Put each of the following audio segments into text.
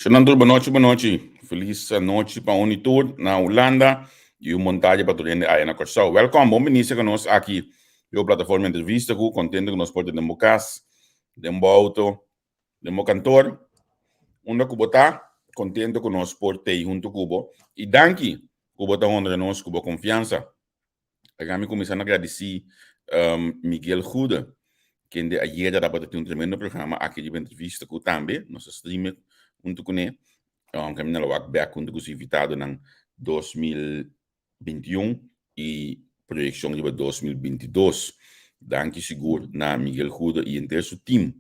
Shonan tur bonochi bonochi. Felis anochi pa un i tur na Hulanda i un bon tardi pa tur hende aya na Kòrsou. Wèlkòm, bon bini serka nos aki riba plataforma Entrevista ku kontento ku nos por ta den bo kas, den bo outo, den bo kantor, unda ku bo ta, kontento ku nos por tei huntu ku bo i danki ku bo ta honra nos ku bo konfiansa. Laga mi kuminsá na gradisí Miguel Goede, kende ayera tabata tin un tremendo programa aki riba entrevista ku tambe nos a stream huntu kuné. Kaminda lo wak bèk huntu ku su invitadonan 2021 i proyekshon riba 2022. Danki sigur na Miguel Goede i henter su team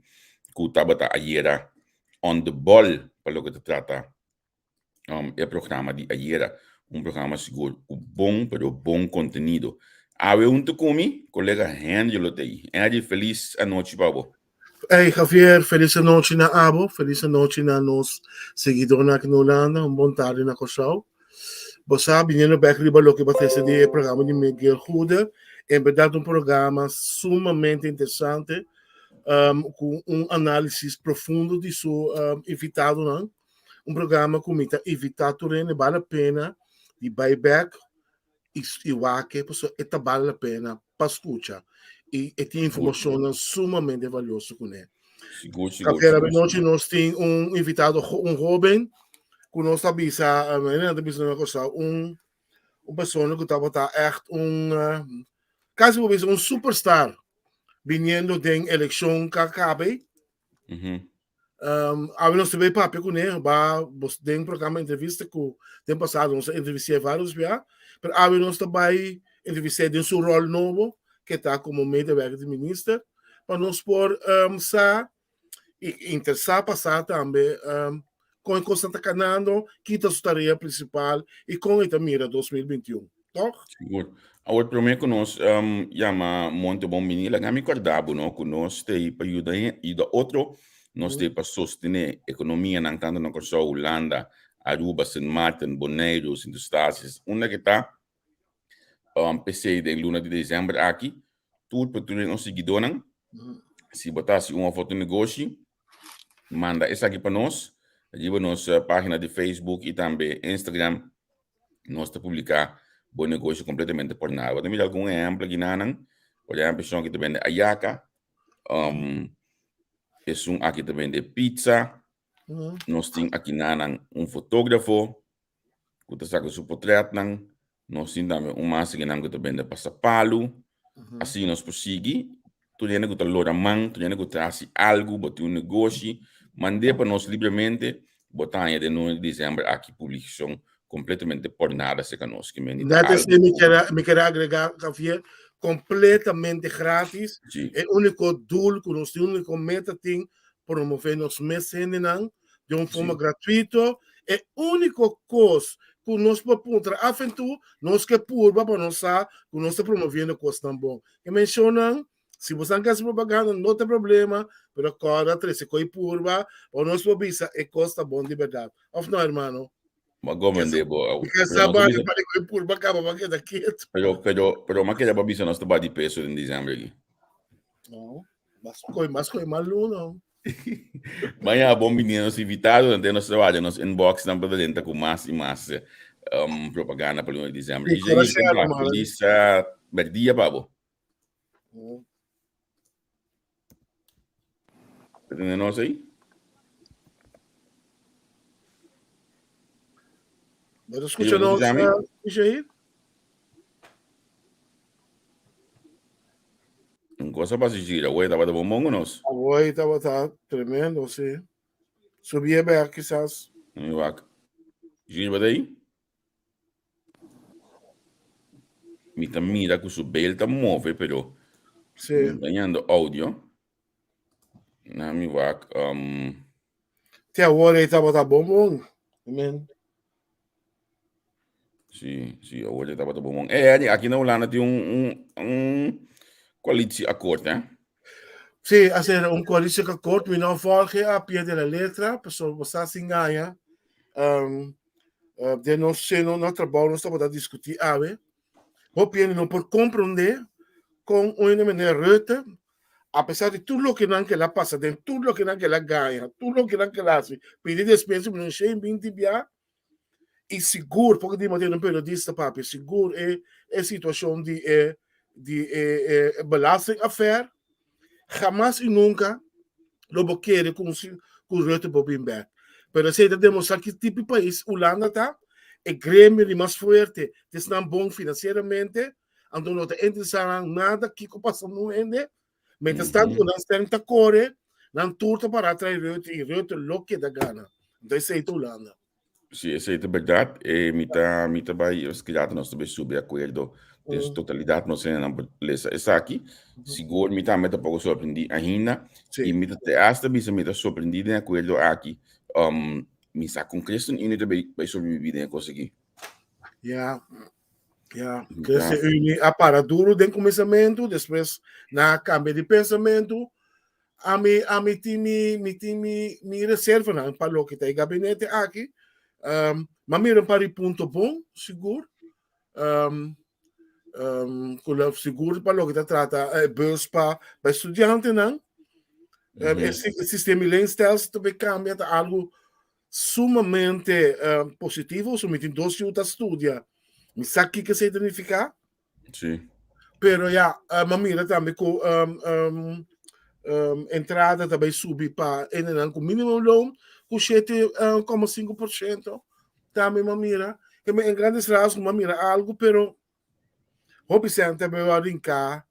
ku tabata ayera on the ball pa loke ta trata e programa di ayera. Un programa sigur ku bon pero bon kontenido. Awe huntu ku mi, kolega Henry lo ta ei. Henry, felis anochi pa bo. Hey Javier, felis anochi na abo, felis anochi na nos seguidornan aki na Hulanda, un bon tardi na Kòrsou. Bo sa, biniendo bek riba loke bo a trese di e programa di Miguel Goede, en bèrdat un programa sumamente interesante, ku un análisis profundo di su invitadonan. Un programa ku mi ta invitá tur hende, bale la pena di bai bek i i wak e pasobra e ta bale la pena pa skucha i e tin informashonnan sumamente valioso kuné. Sigur, sigur, Kafera sigur, Benochi sigur. nos tin un invitado un hoben ku nos ta bisa, nan ta bisa na Kòrsou un un persona ku tabata ègt un kasi por bisa un superstar biniendo den elekshon ku a kaba ei. Awe nos ta bay papia kuné, ba bos den programa entrevista ku den pasado nos a entrevist'é varios bia, pero awe nos ta bay entrevist'é den su ròl nobo ke ta komo medewerker di minister pa nos por sa i interesá pa sa tambe kon e kosnan ta kanando, ki ta su tarea prinsipal i kon e ta mira 2021, tòg? Sigur. Awor promé ku nos yama Monte Bon Bini, laga mi kòrda bo no ku nos ta ei pa yuda yuda otro, nos ta ei pa sostené ekonomianan tantu na Kòrsou, Hulanda, Aruba, Sint Maarten, Boneiru, Sint Eustatius, unda ke ta. P'esei den luna di desèmber aki tur pa tur nos siguidónan, si bo ta hasi un òf otro negoshi, manda esaki pa nos riba nos página di Facebook i tambe Instagram. Nos ta publiká bo negoshi kompletamente por nada. Bo ta mira algun ehèmpel aki nanan. Por ehèmpel, esun aki ta bende ayaka, esun aki ta bende pizza. Nos tin aki nanan un fotógrafo ku ta saka su potrètnan. Nos tin tambe un mas akinan ku ta bende pasapalu. Asina nos por sigui. Tur hende ku ta lora man, tur hende ku ta hasi algu, bo tin un negoshi, mand'é pa nos libremente. Bo ta haña den luna di desèmber aki publikashon kompletamente por nada serka nos. Ki men di ta Net esei algu mi ku. kier mi kier agregá, Javier, kompletamente gratis. Sí. E úniko doel ku nos tin, úniko meta tin, promové nos mes hendenan di un forma gratuito. E úniko kos ku nos por puntra af en toe, nos ke purba pa nos sa ku nos ta promoviendo kosnan bon. E menshonnan, si bosan ke hasi propaganda no ta problema, pero kòrda trese koi purba pa nos por bisa e kos ta bon di bèrdat. Òf no, hermano? Ma gomende bo Mi ke sa ba di koi purba kaba pa keda ketu. Pero, pero, pero ma keda pa bisa nos ta ba di peso den diciembre aki. No, mas koi, mas koi malu no. Maña bon bini nos invitado, dan nos trabaja nos inbox nan pa drenta ku mas i mas propaganda pa luna di diciembre. Sí, corazón, hermano. Feliz berdia pa bo. Tene nos ahí? Bo ta escucha nos, Jair? Un cosa pa gira, güey, tabata bon bon nos. Güey, tabata tremendo, sí. Subí e bek, quizás. Mi wak. Gira, bata ahí? Mi ta mira ku su bel ta move, pero Sí. no ta ñando audio. Na mi wak. Um... Te awor ei tabata bon bon. Amen. Sí, sí, awor ei tabata bon bon. Eh, Eddie, aki na Hulanda tin un, un, un coalitieakkoord, hè? Sí, hacer un coalitieakkoord, mi no volge a pie de la letra, pasobra bo sa sin gaña. Um, uh, den nos seno, nos trabou, nos tabata discutí awe. Hopi hende no por comprende con un hende meneer Rutte. Apesar di tur loke nan kela pasa den, tur loke nan kela gaña, tur loke nan kela hasi, pidi despensa mi no shen binti bia, i sigur, poko di manera un periodista papia, sigur e e situashon di e di e e belastingaffaire, hamas i nunka lo bo kere ku ku Rutte por bin bek. Pero esei ta demostra ki tipo di pais Hulanda ta, e gremio di mas fuerte, ta esnan bon finansieramente, Anto no ta interesá nan nada kiko pasa nu hende. Mientras tanto nan stem ta kore, nan tur ta para tras Rutte i Rutte lo keda gana. Anto esei ta Hulanda. Sí, esei ta bèrdat. E mi ta mi ta bai skidat nos ta bai subi akuerdo den su totalidat nos hendenan por lesa esaki. Sigur mi tambe ta poko sorprendí ainda. I mi ta te asta bisa mi ta sorprendí den e akuerdo aki. Mi sa kon ChristenUnie ta bai bai sobreviví den e kos aki. Ya. Ya, ChristenUnie a para duro den kuminsamentu, despues nan a kambia di pensamentu. Ami, ami tin mi, mi tin mi, mi reservanan pa loke ta e gabinete aki. Um, m'a mira un par di punto bon, sigur. Um, um, ku lo, sigur pa loke ta trata e bus pa, pa estudiantenan. Um, e, e sistema di leenstelsel ta bay kambia, ta algu sumamente positivo, so mi tin dos yu ta studia, mi sa kiko esei ta nifiká. Sí. Pero ya, uh, mi mira tambe ku um, um, um, entrada ta bai subi pa hendenan ku minimum loan ku 7,5%. Tambe mi mira. Que en grandes rasgos mi mira algo, pero hopi sèn ta bai rinká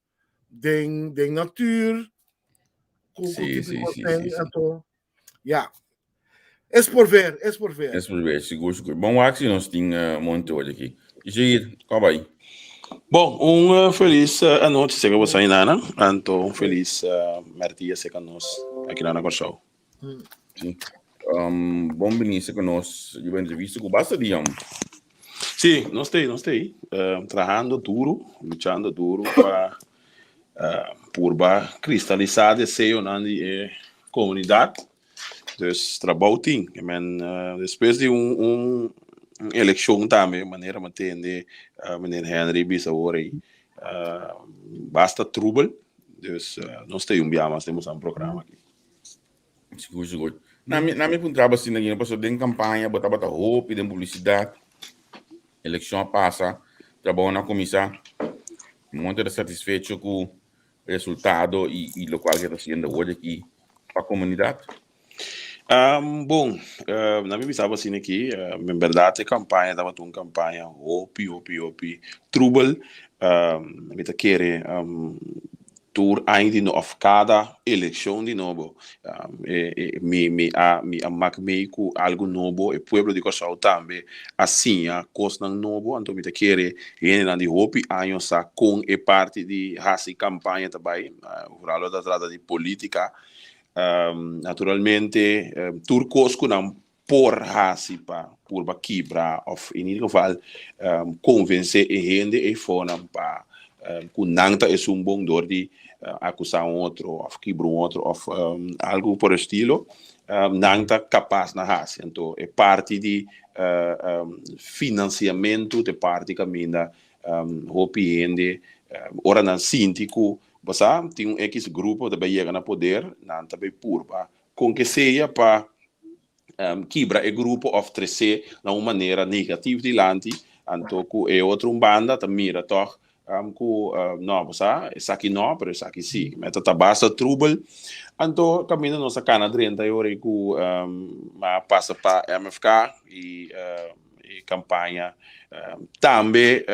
den, den natuur. Ku, ku Sí, tipo sí, de sí, sèn, sí, sí. anto, ya. Es por ver, es por ver. Es por ver, sigur, sigur. Bon wak si nos tin uh, monte hoy aki. Jair, kwa bai? Bon, un uh, felis uh, anochi seka bosa inana, anto un felis uh, merdia seka nos aki na Kòrsou. Sí. Um, bon bini seka nos riba entrevista ku basta dia. Sí, nos tei, nos tei, uh, trahando duro, luchando duro pa uh, purba kristalisá deseonan di e komunidat. Dus trabou tin. I men despues di un un elekshon tambe manera mi a tende meneer Henry bisa awor ei basta trubel. Dus nos ta un bia mas den boso programa aki. Sigur sigur. Na mi na mi puntra bo asina aki pasobra den kampaña bo tabata hopi den publisidat. Elekshon a pasa, trabounan a kuminsá. Monte ta satisfecho ku resultado y, y locual que ta haciendo awor aki pa comunidad? Um, bon, uh, na mi bisaba asina aki, uh, en berdad e campaña tabata un campaña hopi, hopi, hopi trubel. Um, mi ta kere um, tur aña di no, of cada eleccion di nobo, um, e, e, mi, mi a, mi a mak mee ku algo nobo, e pueblo di Kòrsou tambe a siña kosnan nobo, anto mi ta kere Hendenan di hopi año sa kon e parti di hasi kampaña ta bai, vooral ora ta trata di politica. Naturalmente tur kos ku nan por hasi pa purba kibra òf in ieder geval konvensé e hende eifonan pa ku nan ta esun bon dor di akusá un otro òf kibra un otro òf algu por estilo, nan ta kapas na hasi. Anto e parti di finansiamentu ta e parti kaminda hopi hende ora nan sinti ku bo sa tin un ekis grupo ta bai yega na poder, nan ta bai purba kon ke sea pa kibra e grupo òf tres'é na un manera negativo dilanti, anto ku e otro un banda ta mira tòg ku no bo sa esaki no pero esaki si. Meta ta basta trubel, anto kaminda nos a kana drenta e ora ei ku a pasa pa MFK i e kampaña tambe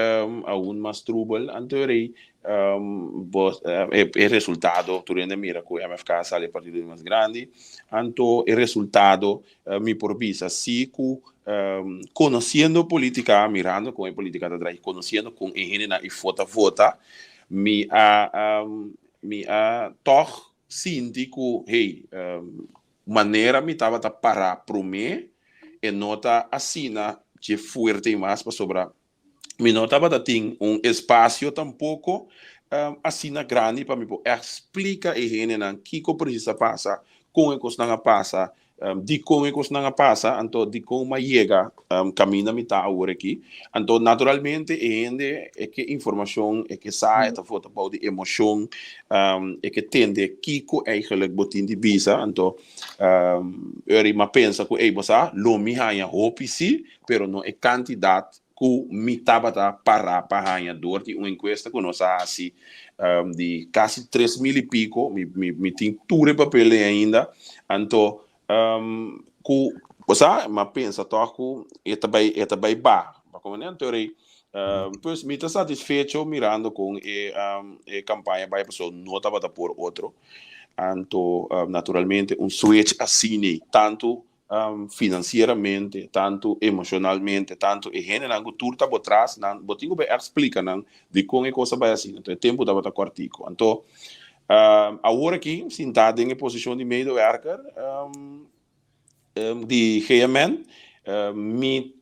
aun mas trubel, anto e ora ei bo e resultado tur hende a mira ku MFK a sali e partido di mas grandi, anto e resultado mi por bisa si ku konosiendo politika, mirando kon e politika ta drai, konosiendo kon e hendenan i fo ta vota, mi a mi a tòg sinti ku hey manera mi tabata pará promé e no ta asina dje fuerte i mas pasobra mi no tabata tin un espasio tampoko asina grandi pa mi por ègt splika e hendenan kiko presis a pasa, kon e kosnan a pasa. Dikon e kosnan a pasa, anto dikon m'a yega kaminda mi ta awor aki. Anto naturalmente e hende e ke informashon, e ke sa, e ta vota bou di emoshon, e ke tende kiko eigenlijk bo tin di bisa. Anto ora m'a pensa ku ey bo sa lo mi haña hopi si, pero no e kantidat ku mi tabata pará pa haña dor di un enkuesta ku nos a hasi di kasi 3000 i piko, mi tin tur e papel ei ainda, anto ku bo sa mi a pensa tòg ku e ta bai e ta bai baha, bo a komprendé? Anto rei pues mi ta satisfecho mirando kon e e kampaña bai pasobra no tabata por otro, anto naturalmente un switch asina tantu financieramente, tantu emocionalmente, tantu e hendenan ku tur ta bo tras, nan bo tin ku bai ègt splika nan dikon e kos a bai asina. Anto e tempu tabata kòrtiku. Anto awor aki sintá den e posishon di medewerker di GMN, mi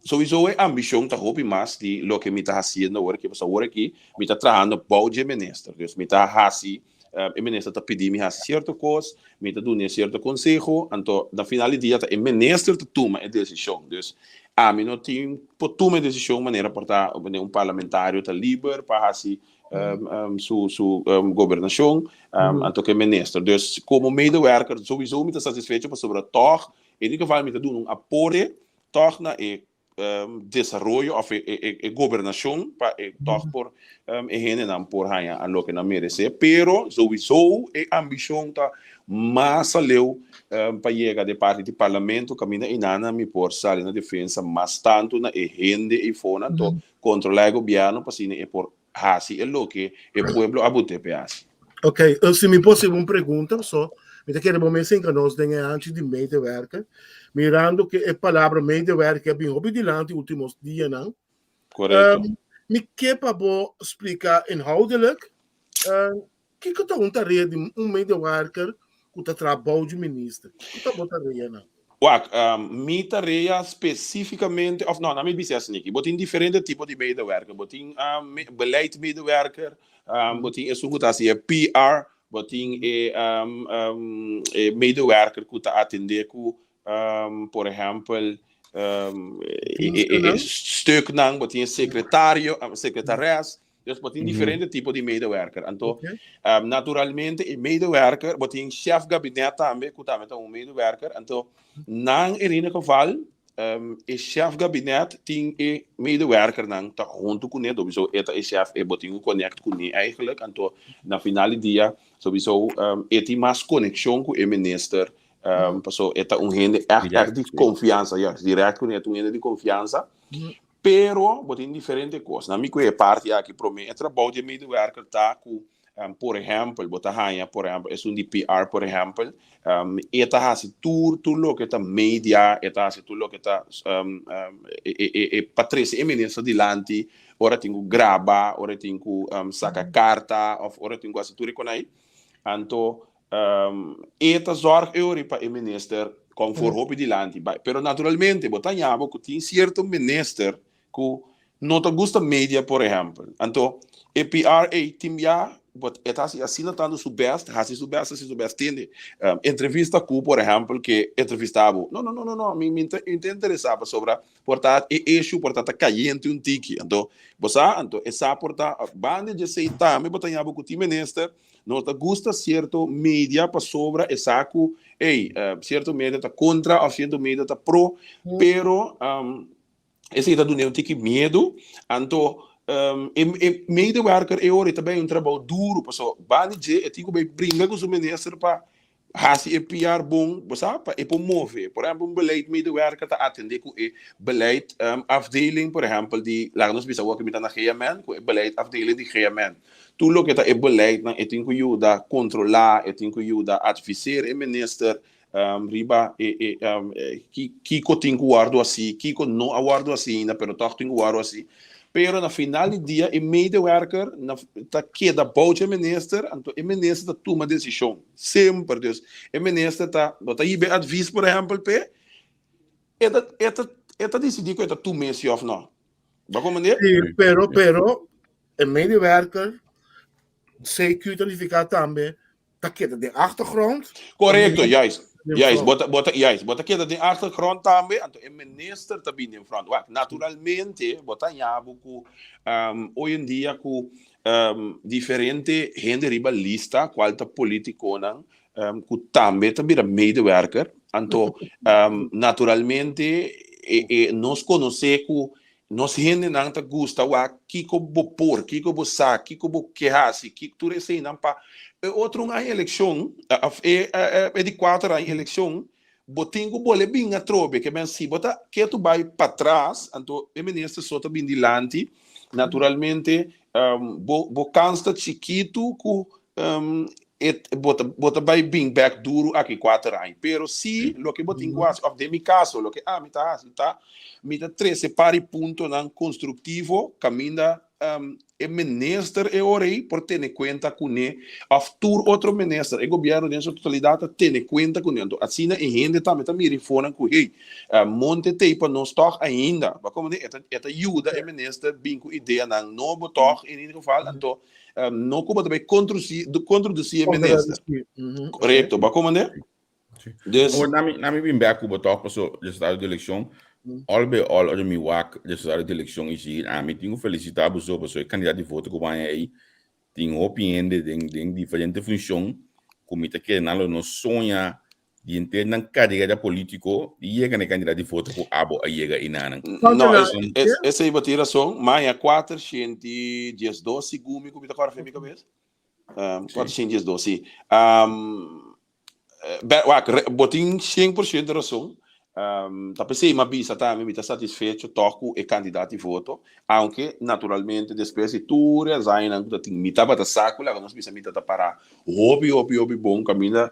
Souiso e ambicion ta hopi mas di loke mi ta haciendo awor aki, pasobra awor aki mi ta trahando bou dje minister. Dus mi ta haci, e minister ta pidi mi haci cierto cos, mi ta dun'e cierto conseho, anto na final di dia ta e minister ta tuma e decision. Dus ami no tin por tuma e decision manera por ta un parlamentario ta liber pa haci su su gobernacion, anto cu e minister. Dus como medewerker souiso mi ta satisfecho pasobra tog in ieder geval mi ta duna un aporte tòg na e desaroyo òf e gobernashon pa e tòg por e hendenan por haña a loke nan meresé. Pero souiso e ambishon ta mas aleu pa yega den parti di parlamento kaminda einan mi por sali na defensa mas tantu na e hende eifonan to kontrolá e gobièrnu pa asina e por hasi e loke e pueblo a bot'é p'e hasi. Ok, si mi por hasi un pregunta so, mi ta kere bo mes hinka nos den e hanchi di medewerker, mirando ku e palabra medewerker a bin hopi dilanti ultimo dianan. Korekto. Mi ke pa bo splika inhoudelijk kiko ta un tarea di un medewerker ku ta traha bou di minister. Kiko ta bo tareanan? Wak, mi tarea spesífikamente, òf no, na mi bisa esaki, bo tin diferente tipo di medewerker. Bo tin beleidmedewerker, bo tin esun ku ta hasi e PR, bo tin e e medewerker ku ta atendé ku, por ehèmpel, e stuknan, bo tin e sekretario, sekretares. Dus bo tin diferente tipo di medewerker. Anto, naturalmente e medewerker, bo tin chef gabinet tambe, ku tambe ta un medewerker. Anto, nan in ieder geval, e chef gabinet tin e medewerkernan ta huntu kuné, sowieso e ta e chef, e bo tin ku connect kuné eigenlijk. Anto, na final di dia, sowieso e tin mas konekshon ku e minister, paso e ta un hende ègt ègt di konfiansa, juist, dirèkt kuné, e ta un hende di konfiansa. Pero bo tin diferente kos. Na mi ku e parti aki promé e trabou di e medewerker ta ku por ehèmpel bo ta haña por ehèmpel esun di PR por ehèmpel e ta hasi tur tur loke ta media e ta hasi tur loke ta e pa trese e minister dilanti ora tin ku graba ora tin ku saka karta òf ora tin ku hasi tur e konai anto E ta zorg eori pa e minister kon for hopi dilanti bai. Pero naturalmente bo ta haña bo ku tin sierto minister ku no ta gusta media por ehempel. Anto e PR ei tin bia but e ta hasi asina tantu su best, hasi su best, hasi su best. Tende entrevista ku por ehempel ke entrevista bo. No no no no no mi mi ta interesa pasobra por ta e issue por ta ta kayente un tiki. Anto bo sa anto e sa por ta banda dje esei tambe bo ta haña bo ku tin minister No ta gusta cierto media pasobra e sa cu, ey, cierto media ta contra of cierto media ta pro, pero esey ta dun'e un tiki miedu. Anto e e medewerker e ora e ta bay un trabou duro pasobra banda dje e tin cu bay bringa cu su minister pa hasi e PR bon, bo sa, pa e por move. Por ehempel, un beleid medewerker ta atende ku e beleid afdeling, por ehempel, di, laga nos bisa awor ku mi ta na GMN, ku e beleid afdeling di GMN. Tur loke ta e beleidnan e tin ku yuda kontrolá, e tin ku yuda adviseer e minister riba e e kiko tin ku wòrdu hasi, kiko no a wòrdu hasi ainda, pero tòg tin ku wòrdu hasi. Pero na final di dia e medewerker na ta keda bou dje minister, anto e minister ta tuma desishon semper. Dus e minister ta bo ta hiba e advis por ehempel p'e, e ta e ta e ta disidí ku e ta tum'é si òf no. Bo a komprendé? Sí, pero pero e medewerker CQ ta nifiká tambe ta keda den achtergrond. Korekto, juist. Den Juist, front. bo ta, bo ta, juist, bo ta keda den achtergrond tambe, anto e minister ta bini den front. Wak, naturalmente, bo ta haña bo ku hoy en dia ku diferente hende riba lista, kual ta politikonan, ku tambe ta bira medewerker. Anto, naturalmente, e, e, nos konosé ku nos hendenan ta gusta wak kiko bo por, kiko bo sa, kiko bo ke hasi, kiko tur eseinan pa e otro un aña elekshon, òf e, e di kuater aña elekshon, bo tin ku bole bin atrobe. Ke men si bo ta ketu bai patras, anto e minister so ta bin dilanti, naturalmente bo bo kans ta chikitu ku e bo ta bo ta bai bin bek duru aki kuater aña. Pero si loke bo tin ku hasi, òf den mi kaso loke ami ta hasi ta mi ta trese par di puntonan konstruktivo kaminda e minister e ora ei por tene kuenta kuné òf tur otro minister, e gobièrnu den su totalidat ta tene kuenta kuné. Anto asina e hende tambe ta mira infonan ku hey, Monte t'ei pa nos tòg ainda. Bo a komprendé? E ta e ta yuda e minister bin ku ideanan nobo tòg in ieder geval. Anto no ku bo ta bai kontrodusi e minister. Korekto, bo a komprendé? Dus. Awor, nami, nami bin bek ku bo tòg paso resultado di elekshon. All by all, ora mi wak resultado di elekshon i si, ami tin ku felisitá boso paso e kandidat di voto ku bo haña ei tin hopi hende den den diferente funshon ku mi ta kere nan lo no soña di henter nan karera polítiko di yega na e kandidat di voto ku abo a yega einanan. No, es, esei bo tin rason. Maña 412 segun mi ku mi ta kòrda fen mi kabes. 412, sí. Wak, bo tin 100% rason. Ta p'esei mi a bisa tambe mi ta satisfecho tòg ku e kandidat di voto, aunke naturalmente despues di tur e azañanan ku ta tin mi tabata sa ku laga nos bisa mi ta ta pará hopi hopi hopi bon kaminda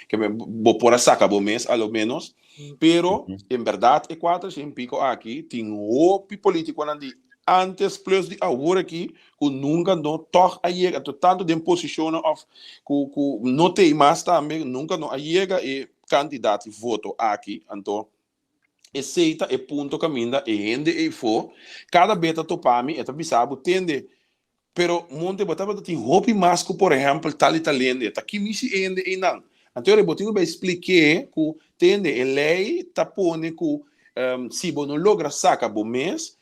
ke bo por a saka bo mes a lo ménos. Pero en bèrdat e 400 piko aki tin hopi polítikonan di antes plus di awor aki ku nunka no tòg a yega, tantu den posishonnan òf ku ku no t'ei mas tambe, nunka no a yega e kantidat di voto aki. Anto esei ta e punto kaminda e hende eifó kada be ta topa mi, e ta bisa bo, Tende, pero Monte bo tabata tin hopi mas ku por ehèmpel tal i tal hende, ta ki misi e hende einan? Anto bo tin ku bai splik'é ku, Tende, e lei ta pone ku si bo no logra saka bo mes,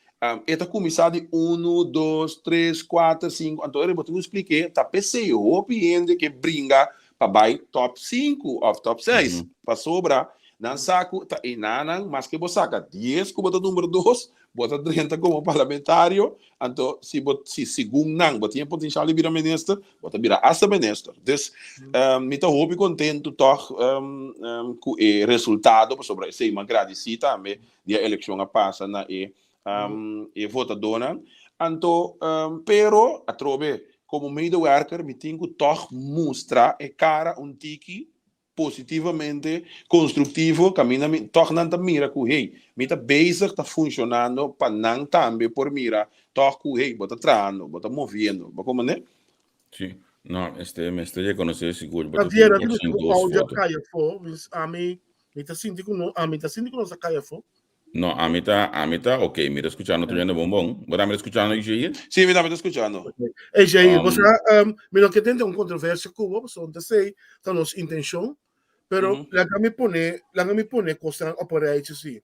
e ta kuminsá di unu, dos, tres, kuater, sinku, anto bo tin ku splik'é ta p'esei hopi hende ke bringa pa bai tòp sinku òf tòp seis, pasobra nan sa ku ta enanan maske bo saka dies ku bo ta number dos, bo ta drenta komo parlamentario, anto si bo si segun nan bo tin e potensial di bira minister, bo ta bira asta minister. Dus mi ta hopi kontentu tòg ku e resultado, pasobra esei mi a gradisí tambe di e elekshon a pasa na e e votadónan. Anto pero atrobe komo medewerker mi tin ku tòg mustra e kara un tiki positivamente konstruktivo kaminda mi tòg nan ta mira ku hey mi ta bezig ta funshonando pa nan tambe por mira tòg ku hey bo ta trahando bo ta moviendo bo komprende? Sí, no, este mester rekonosé sigur bo ta Javier, tin a por tin ku 102 audio a voto. kai afó, mis ami mi ta sinti ku no ami ta sinti ku nos a kai afó. No, ami ta, ami ta ok, mi ta skuchando tur hende bon bon. Bo tambe ta skuchando, Jair? Sí, mi tambe ta skuchando. Ey, Jair, bo sa, mi no ke tende un kontroversia ku bo, pasobra ta esei ta nos intenshon, pero laga mi pone, laga mi pone kosnan op un rijtje si.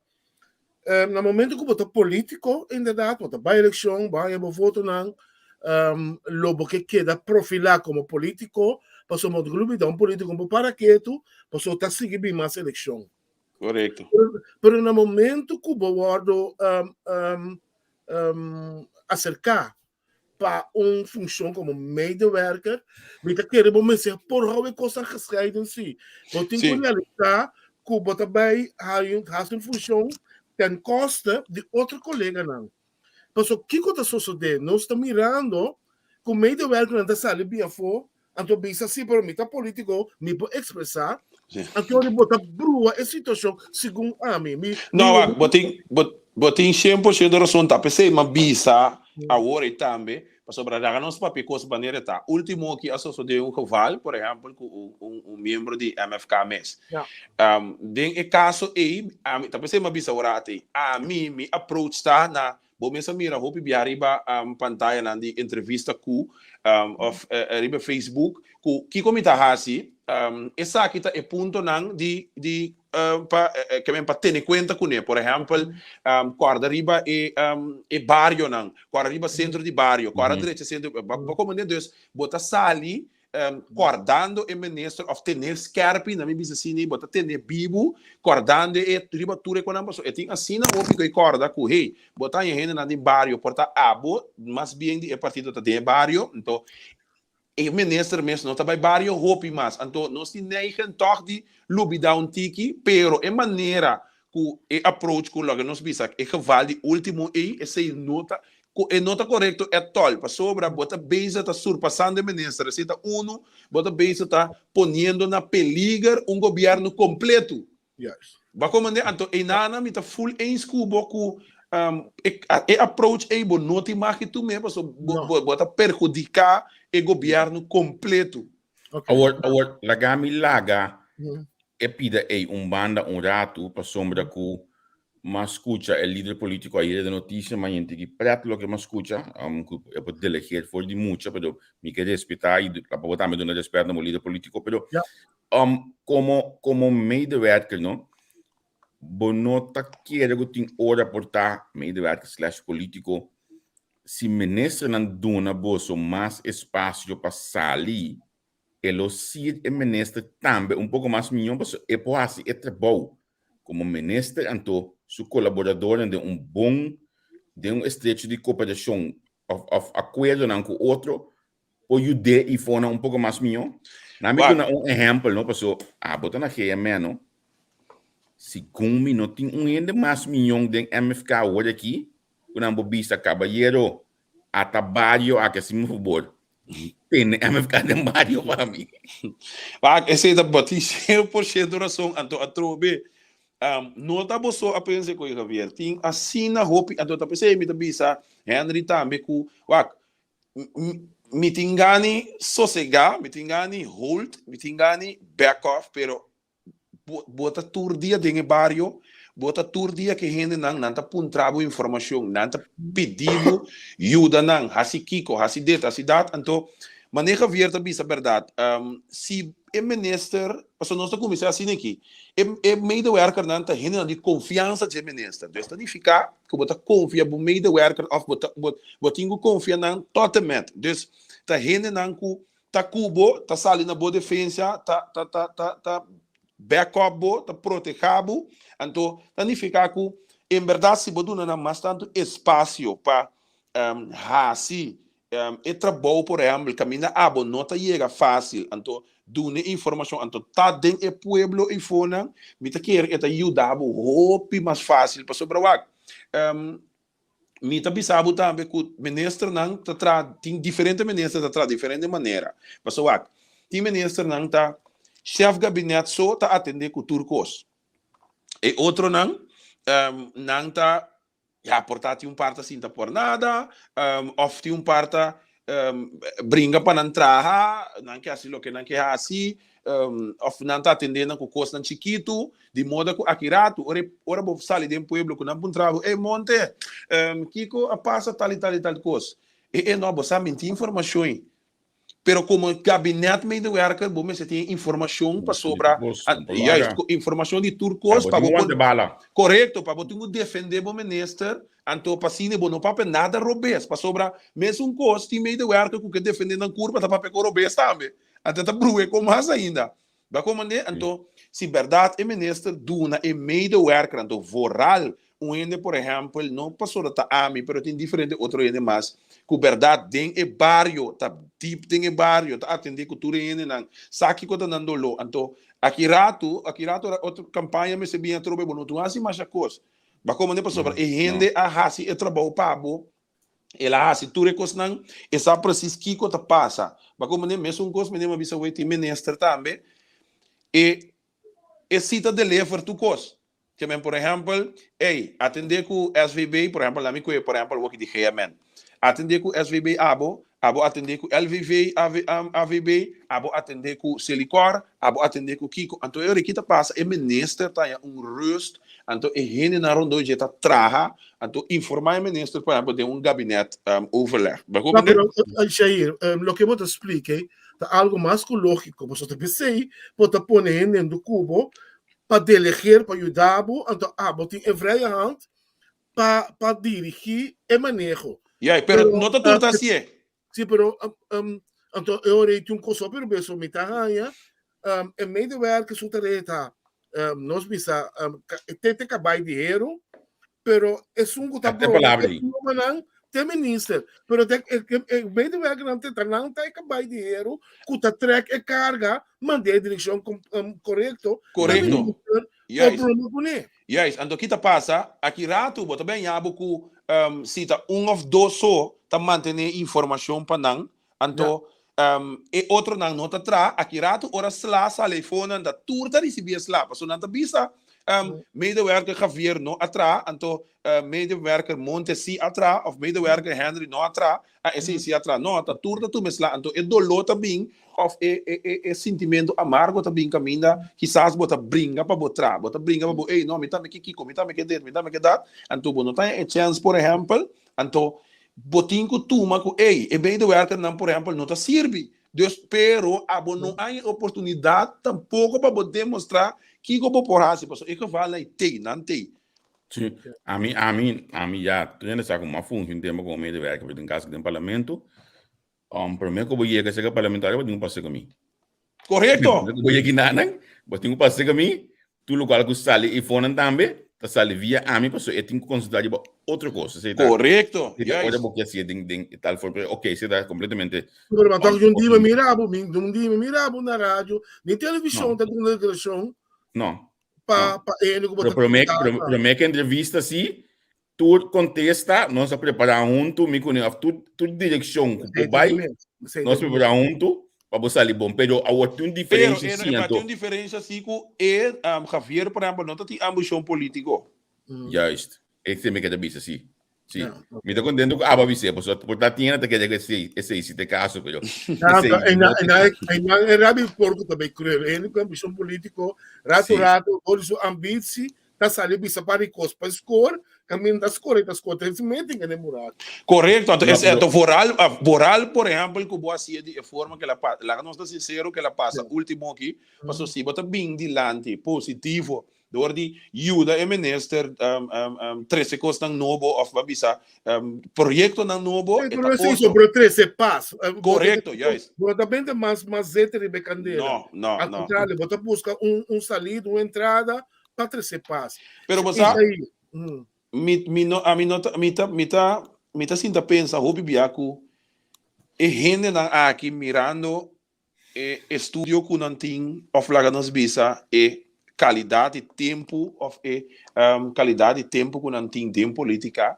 Na momento ku bo ta polítiko, inderdat, bo ta bai elekshon, bo haña bo votonan, lo bo ke keda profilá komo polítiko, pasobra bo no ta lubidá un polítiko bo para ketu, pasobra ta sigui bin mas elekshon. Correcto. Pero na momento ku bo wordo acerká pa un funshon komo medewerker, mi ta kere bo mester por hou e kosnan gescheiden si. Bo tin ku realisá ku bo ta bai hasi un funshon ten koste di otro koleganan. Pasobra kiko ta sosodé? Nos ta mirando ku medewerkernan ta sali bin afó, anto bisa si, pero mi ta polítiko, mi por ekspresá. Anto bo ta brua e situashon segun ami. Mi, No, wak, bo tin, bo, bo tin 100% rason ta. P'esei m'a bisa awor ei tambe, pasobra laga nos papia kos manera e ta. Último aki a sosodé un geval, por ehèmpel, ku un, un, un miembro di MFK mes. Den e kaso ei, ami, ta p'esei m'a bisa awor ati, ami, mi approach ta na, bo mes a mira hopi bia riba pantayanan di entrevista ku òf riba Facebook ku kiko mi ta hasi, esaki ta e puntonan di di pa ke men pa tene kuenta kuné. Por ehèmpel, kòrda riba e e barionan, kòrda riba sentro di bario, kòrda drecha sentro, bo komprendé? Dus bo ta sali kòrdando e minister òf ten'é skèrpi, na mi bisa asina, bo ta ten'é bibu kòrdando e riba tur e konan pasobra e tin asina hopi ku e kòrda ku hey, bo ta haña hendenan den bario por ta abo mas bien di e partido ta den e bario, anto E minister mes no ta bai bario hopi mas, anto nos tin neigen tog di lubida un tiki, pero e manera cu e approach cu loke nos bisa e geval di ultimo ey, esey no ta, e no ta corecto at all, pasobra bo ta bezig ta surpasando e minister, esey ta uno, bo ta bezig ta poniendo na peliger un gobierno completo. Juist. Bo a komand'é? Anto einanan mi ta full eens ku bo ku e e approach ei bo no tin mag di tum'é paso bo No. bo bo ta perhudiká e gobièrnu kompleto. Ok. Awor, awor, laga mi laga Mm. e pida ei un banda un ratu pasobra ku m'a skucha e lider polítiko ayera den notisia, m'a yenti ki prèt loke m'a skucha, ku e por delegeer for di mucha, pero mi ke respetá i la pa bo tambe duna respèt na bo lider polítiko, pero Ja. Como como medewerker no, bo no ta kere ku tin ora por ta medewerker slash politico si ministernan duna boso mas espacio pa sali e lo sir e minister tambe un poco mas miyon pasobra e por hasi e trabou como minister anto su colaboradornan den un bon den un estrecho di cooperacion of of acuerdonan cu otro por yud'é i fona un poko mas mihó? Na mi duna un ehèmpel, no? Paso abo ta na GMN, no? Segun mi no tin un hende mas mihó den MFK awor aki ku nan por bisa, kabayero, ata bario aki hasi mi fabor, tene MFK den bario pa mi. Wak, esei ta bo tin 100% rason, anto atrobe no ta bo so a pensa koe Javier, tin asina hopi, anto ta p'esei mi ta bisa Henry tambe ku, wak, Mi tin gani sosegá, mi tin gani hold, mi tin gani back off, pero bo, bo ta tur dia den e bario, bo ta tur dia ke hendenan, nan ta puntra bo informashon, nan ta pidi bo yuda nan, hasi kiko, hasi dit, hasi dat. Anto, mane Javier ta bisa bèrdat, si e minister, pasobra nos ta kuminsá asina aki, e e medewerkernan ta hendenan di konfiansa dje minister, dus ta nifiká ku bo ta konfia bo medewerker òf bo ta bo bo tin ku konfia nan tot en met. Dus ta hendenan ku ta ku bo, ta sali na bo defensa, ta ta ta ta ta back up bo, ta protehá bo. Anto ta nifiká ku en bèrdat si bo duna nan mas tantu espasio pa hasi E trabou por ehèmpel kaminda abo no ta yega fásil, anto duna e informashon, anto ta den e pueblo eifonan, mi ta kere e ta yuda bo hopi mas fásil pasobra wak mi ta bisa bo tambe ku ministernan ta traha tin diferente minister ta traha diferente manera pasobra wak tin ministernan ta shèf gabinet so ta atendé ku tur kos e otronan nan ta Ya, por ta tin un par ta sinta por nada, of tin un par ta bringa pa nan traha, nan ke hasi loke nan ke hasi, of nan ta atendé nan ku kosnan chikitu, di moda ku aki ratu, ora ora bo sali den pueblo ku nan puntra bo, ey Monte, kiko a pasa tal i tal i tal kos? E e no, bo sa mi tin informashon. Pero como gabinet medewerker bo mester tin informacion pasobra juist informacion di tur cos pa bo por correcto pa bo tin cu defende bo minister anto pa asina bo no papia nada robes pasobra mesun cos tin medewerker cu ke defende nan curpa ta papia cu robes tambe anto ta bruhe con mas ainda Bo a komand'é? Anto, si bèrdat e minister duna e medewerker, anto vooral un hende, por ehèmpel, no pasobra ta ami, pero tin diferente otro hende mas, ku bèrdat den e bario, ta dip den e bario, ta atendé ku tur e hendenan, sa kiko ta nan doló. Anto, aki ratu, aki ratu ora otro kampaña mester bin atrobe, bo no tin hasi masha kos. Bo a komand'é? Pasobra e hende a hasi e trabou pa bo. El a hasi tur e kosnan, e sa presis kiko ta pasa. Ba komo ne mesun kos mene m'a bisa wei tin minister tambe, e e si ta deliver tur kos. Ke men por ehèmpel, ey, atendé ku SVB, por ehèmpel, lami kue por ehèmpel woki di GMN. Atendé ku SVB abo, Abo atendé ku LVV, AVB, abo atendé ku Selikor, abo atendé ku kiko. Anto e ora ki ta pasa e minister ta haña un rust, anto e hendenan rondó dje ta traha, anto informá e minister por ehèmpel den un gabinet overleg. No, pero Jair, loke bo ta splika ei ta algo mas ku lógiko, pasobra ta p'esei bo ta pone hende den kubo pa delegeer, pa yuda bo, anto abo tin e vrije hand pa pa dirigí e maneho. Ya, pero no ta tur ta hasié. Sí, pero anto e ora ei tin un kos hopi rubeso mi ta haña, e medewerker su tarea ta nos bisa te te kabai di heru, pero esun ku ta broma e pruebanan te minister, pero te e medewerkernan te ta nan ta e kabai di heru ku ta trèk e karga mand'é e direkshon korekto, te minister por broma kuné. Juist, anto ki ta pasa? Aki ratu bo ta bin haña bo ku si ta un òf dos so ta mantené informashon pa nan, anto e otronan no ta traha. Aki ratu ora sla sali afó nan ta tur ta risibí e sla, pasobra nan ta bisa medewerker Javier no a traha, anto medewerker Monte si a traha òf medewerker Henry no a traha. A esei si a tra. No, ta tur ta tuma e sla. Anto e doló ta bin òf e e e e sintimentu amargo ta bin kaminda kisas bo ta bringa pa bo tra. Bo ta bringa pa bo, ey, no, mi tambe ke kiko, mi tambe ke dit, mi tambe ke dat. Anto bo no ta haña e chèns, por ehèmpel. Anto bo tin ku tuma ku, ey, e medewerkernan, por ehèmpel, no ta sirbi. Dus, pero abo no haña e oportunidat tampoko pa bo demostrá kiko bo por hasi. Pasobra e gevalnan ei tei, nan tei. Sí, ami, ami, ami ya, tur hende sa ku mi a fungi un tempu komo medewerker pero den kaso den parlamento, um, promé ku bo yega serka parlamentario bo tin ku pasa ku mi. Korekto. Promé ku bo yega inanan, bo tin ku pasa ku mi, tur lokual ku sali eifonan tambe ta sali via ami pasobra e tin ku konsultá riba otro kos. Esei ta, Korekto, esei ta ora bo ke hasié den den tal forma, pero oké, esei ta kompletamente Pero ma tok un dia mi mira bo, mi un dia mi mira bo na radio, ni televishon No. ta duna deklarashon. No. pa pa hende ku bo ta promé promé ke entrevista si tur kontesta nos a prepará huntu mi kuné òf tur tur direkshon ku bo bai nos prepará huntu pa bo sali bon pero awor tin un diferensia si anto tin un diferensia si ku e Javier por ehèmpel no ta tin ambishon polítiko. Juist esei mi ke ta bisa si. Sí. Mi ta contento cu abo a bis'é, pasobra por ta tienda ta kere cu esei, esei si ta e caso, pero esei no ta e Einan e rabi porco ta bay cruel. E hende cu ambicion politico, rato rato, door di su ambitie, ta sali bisa par di cos pa score, caminda ta score, e ta score, ta hasi meten den e murada. Correcto, anto es anto vooral, vooral por ehempel cu bo hacié di e forma cu el a pasa, laga nos ta sincero cu el a pasa ultimo aki, pasobra si bo ta bin dilanti positivo Dor di yuda e minister trese kosnan nobo òf ban bisa proyektonan nobo, e ta otro. Pero trese pas. Korekto, juist. Bo no ta bende mas mas zete riba e kandela. No, no, Al no. kontrario, bo ta buska un un salida, un entrada pa trese pas. Pero bo sa, mi mi no ami no ta mi ta mi ta mi ta sinta pensa hopi bia ku e hendenan aki mirando E estudio ku nan tin òf laga nos bisa e kalidat di tempu òf e kalidat di tempu ku nan tin den politika,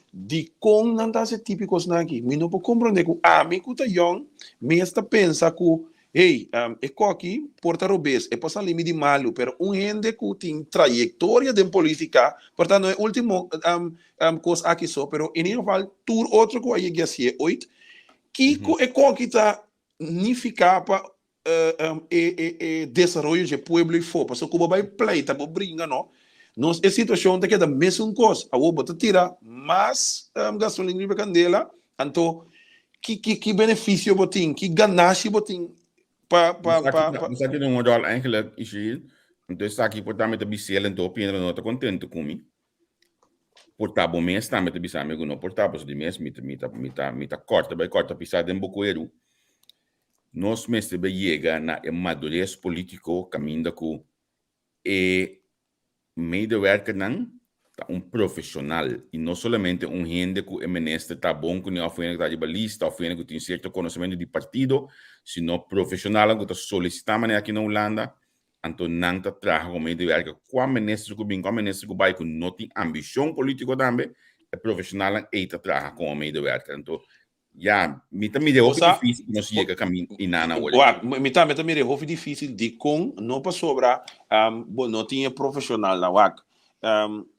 dikon nan ta hasi e tipo di kosnan aki? Mi no por komprondé ku ami ku ta yòn mes ta pensa ku hey, e koki por ta robes, e por sali mi di malu, pero un hende ku tin trayektoria den politika, por ta no e ultimo kos aki so, pero in ieder geval tur otro ku a yega hasié oit, kiko e koki ta nifiká pa e e desaroyo dje pueblo ifó, pasobra ku bo bai pleita, bo bringa no, nos e situashon ta keda mesun kos, awor bo ta tira mas gasolin riba e kandela, anto ki ki ki benefisio bo tin, ki ganashi bo tin pa pa pa pa. Esaki ta un ròl eigenlijk, Ishiel, anto esaki por ta mi ta bis'el anto hopi hende lo no ta kontentu ku mi. Por ta bo mes tambe ta bisa mi ku no por ta, pasobra di mes mi ta mi ta mi ta mi ta kòrta bai kòrta pisá den bo kueru. Nos mester bai yega na e madures polítiko kaminda ku e medewerkernan ta un profeshonal i no solamente un hende ku e minister ta bon kuné òf un hende ku ta riba lista òf un hende ku tin sierto konosementu di partido, sino profeshonalnan ku ta solisitá manera aki na Hulanda Anto nan ta traha como medewerker. Cua minister cu bin, cua minister cu bay cu no tin ambicion politico tambe, e profesionalnan ey ta traha como medewerker. Anto, ya, mi ta mira e hopi dificil cu nos yega camin y nan awor. Wak, mi tambe ta mira e hopi dificil dicon no pasobra bo no tin e profesionalnan. Wak,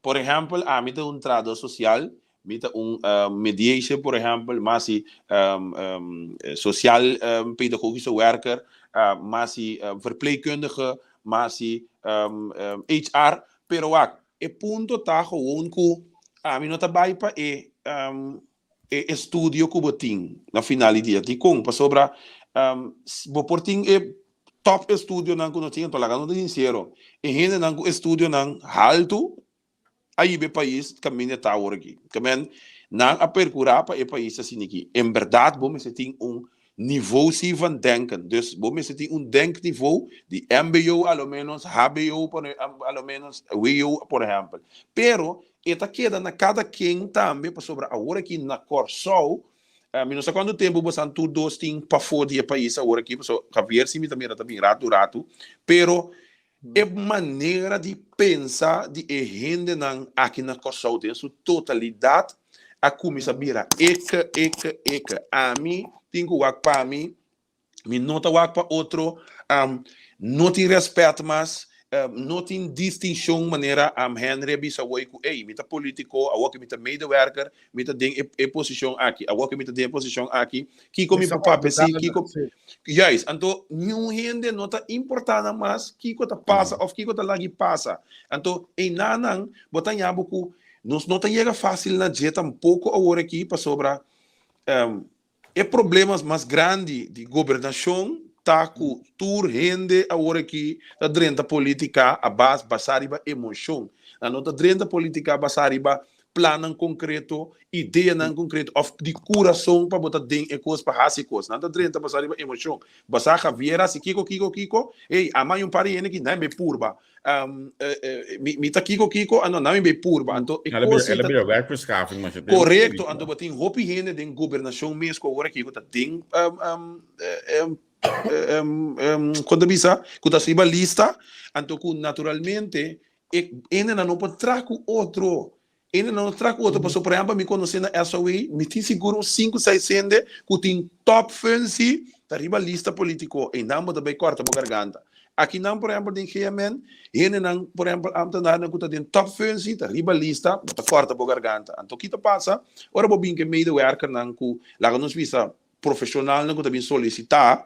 por ehempel, ami ta un trahador social. Mi ta un mediation, por ehempel, mi hasi sociaal pedagogische werker, mi hasi verpleegkundige, mi hasi HR. Pero wak, e punto ta gewoon ku ami no ta bai pa e e estudio ku bo tin na final di dia. Dikon? Pasobra bo por tin e top estudionan ku no tin, anto laga nos ta sinsero, e hendenan ku estudionan haltu a hiba e pais kaminda e ta awor aki. Ke men, nan a perkurá pa e pais ta asina aki. En bèrdat bo mester tin un niveau si van denken. Dus bo mester tin un denkniveau di mbo a lo ménos, hbo a lo ménos, wo por ehèmpel. Pero e ta keda na kada ken tambe pasobra awor aki na Kòrsou, mi no sa kuantu tempu bosan tur dos tin pafó di e pais awor aki, pasobra Javier si mi ta mira ta bin ratu ratu, pero E manera di pensa di e hendenan aki na Kòrsou den su totalidat a kuminsá bira eke, eke, eke. Ami tin ku wak pa mi, mi no ta wak pa otro, no tin rèspèt mas, no tin distinshon manera Henry a bisa awor ku ey mi ta polítiko, awor ku mi ta medewerker, mi ta den e posishon aki, awor ku mi ta den e posishon aki, kiko mi por papia si, kiko, juist, anto niun hende no ta importá nan mas kiko ta pasa òf kiko ta lagi pasa, anto einanan bo ta haña bo ku nos no ta yega fásil na dje tampoko awor aki pasobra E problema mas grandi di gobernashon ta ku tur hende awor aki ta drenta politika a bas basá riba emoshon. Nan no ta drenta politika basá riba plannan konkreto, ideanan konkreto òf di kurason pa bo ta den e kos pa hasi e kos. Nan ta drenta basá riba emoshon. Basá Javier hasi kiko kiko kiko, ey ama un par di hende aki nan e purba. Mi ta kiko kiko, anto nan mi bay purba. Anto e kos si ta. Werkverschaffing masha tempu. Korekto, anto bo tin hopi hende den gobernashon mes ku awor aki ku ta den kon ta bisa ku ta riba lista, anto ku naturalmente e hendenan no por traha ku otro. Hende no traha ku otro pasobra por ehèmpel mi konosé na SOE mi tin sigur un sinku seis hende ku tin top funsi ta riba lista politiko einan bo ta bai kòrta bo garganta. Akinan por ehèmpel den GMN hendenan por ehèmpel ambtenarnan ku ta den top funsi ta riba lista bo ta kòrta bo garganta. Anto ki ta pasa ora bo bin ku e medewerkernan ku laga nos bisa profeshonalnan ku ta bin solisitá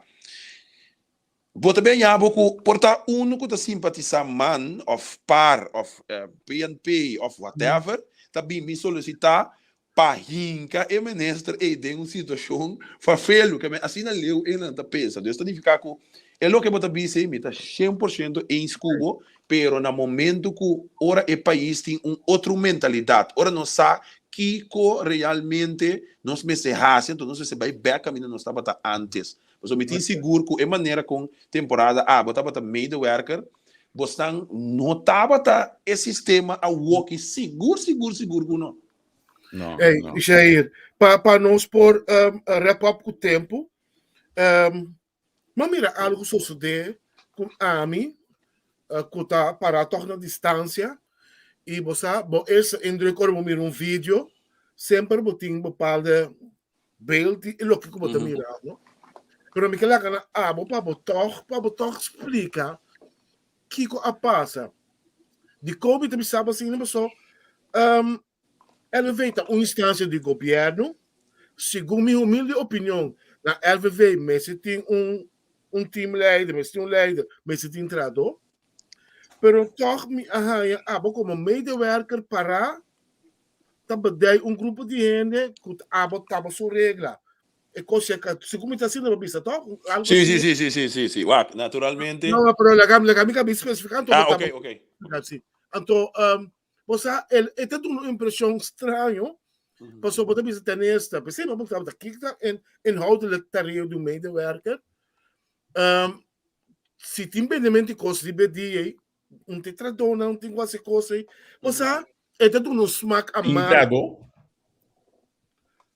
Bo ta beña bo ku por ta unu ku ta simpatisá man òf par òf PNP òf whatever ta bin bin solisitá pa hinka e minister ei den un situashon fafelu ke men asina leu e nan ta pensa. Dus ta nifiká ku e loke bo ta bisa ei mi ta shen por shento eens ku bo pero na momento ku ora e pais tin un otro mentalidat ora nos sa kiko realmente nos mester hasi anto nos mester bai bèk kaminda nos tabata antes. Pasobra mi tin sigur ku e manera kon temporada abo tabata medewerker, bosnan no tabata e sistema awoki sigur sigur sigur ku no. No, Hey, no. Jair, pa, pa nos por um, wrap up ku tempo, um, ma mira algo sucede ku ami, uh, ku ta para toch na distancia, i bo sa, bo eerste indruk ora bo mira un video, semper bo tin bepaalde beeld di e loke ku bo ta mira, no? Pero mi ke laga na abo pa bo tòg, pa bo tòg splika kiko a pasa. Dikon mi ta bisa bo asina? Paso um, LVV ta un instansia di gobièrnu. Segun mi humilde opinion, na LVV mester tin un un teamleider, mester tin un leider, mester tin trahadó. Pero tòg mi a haña abo komo medewerker pará ta bedei un grupo di hende ku abo taba su regla. E kos ya ka, si ku mi ta haciendo bo bisa toch? Algo Sí, sí, sí, sí, sí, sí, sí. Wak, naturalmente. No, no, pero laga, laga mi kabi spesifiká anto Ah, ok, ok. Sí. Anto, um, bo sa, el, e ta duna un impreshon straño, pasobra bo ta bisa ten eerste, p'esei bo tabata kiko ta in, inhoudelijk tarea di un medewerker. Um, si tin bendemento di kos riba e dia ei, Un te tradona, un tin ku hasi kos ei. O sea, e ta duna un smak amargo. Trado?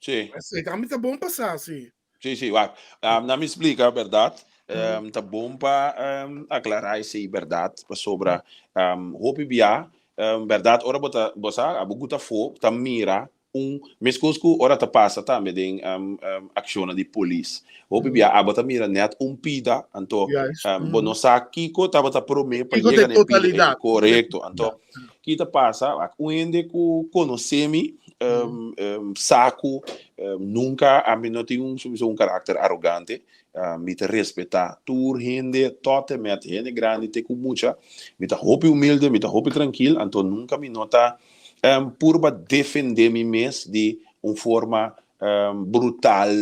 Sí. Esei tambe ta bon pasá, sí. Sí, sí, wak. Um, na mi splika, bèrdat. Um, ta bon pa um, aklará esei, bèrdat, pasobra um, hopi bia, um, bèrdat, ora bo ta, bo sa, abo guta afó, ta mira Un meskos ku ora ta pasa tambe den akshonnan di polis. Hopi bia abo ta mira nèt un pida, anto bo no sa kiko tabata promé pa yega na e pida ei. Korekto. Anto ki ta pasa, un hende ku konosé mi, sa ku nunka ami no tin un sowieso un karakter arogante. Mi ta respetá tur hende tot en met hende grandi te ku mucha. Mi ta hopi humilde, mi ta hopi trankil, anto nunka mi no ta purba defendé mi mes di un forma brutal,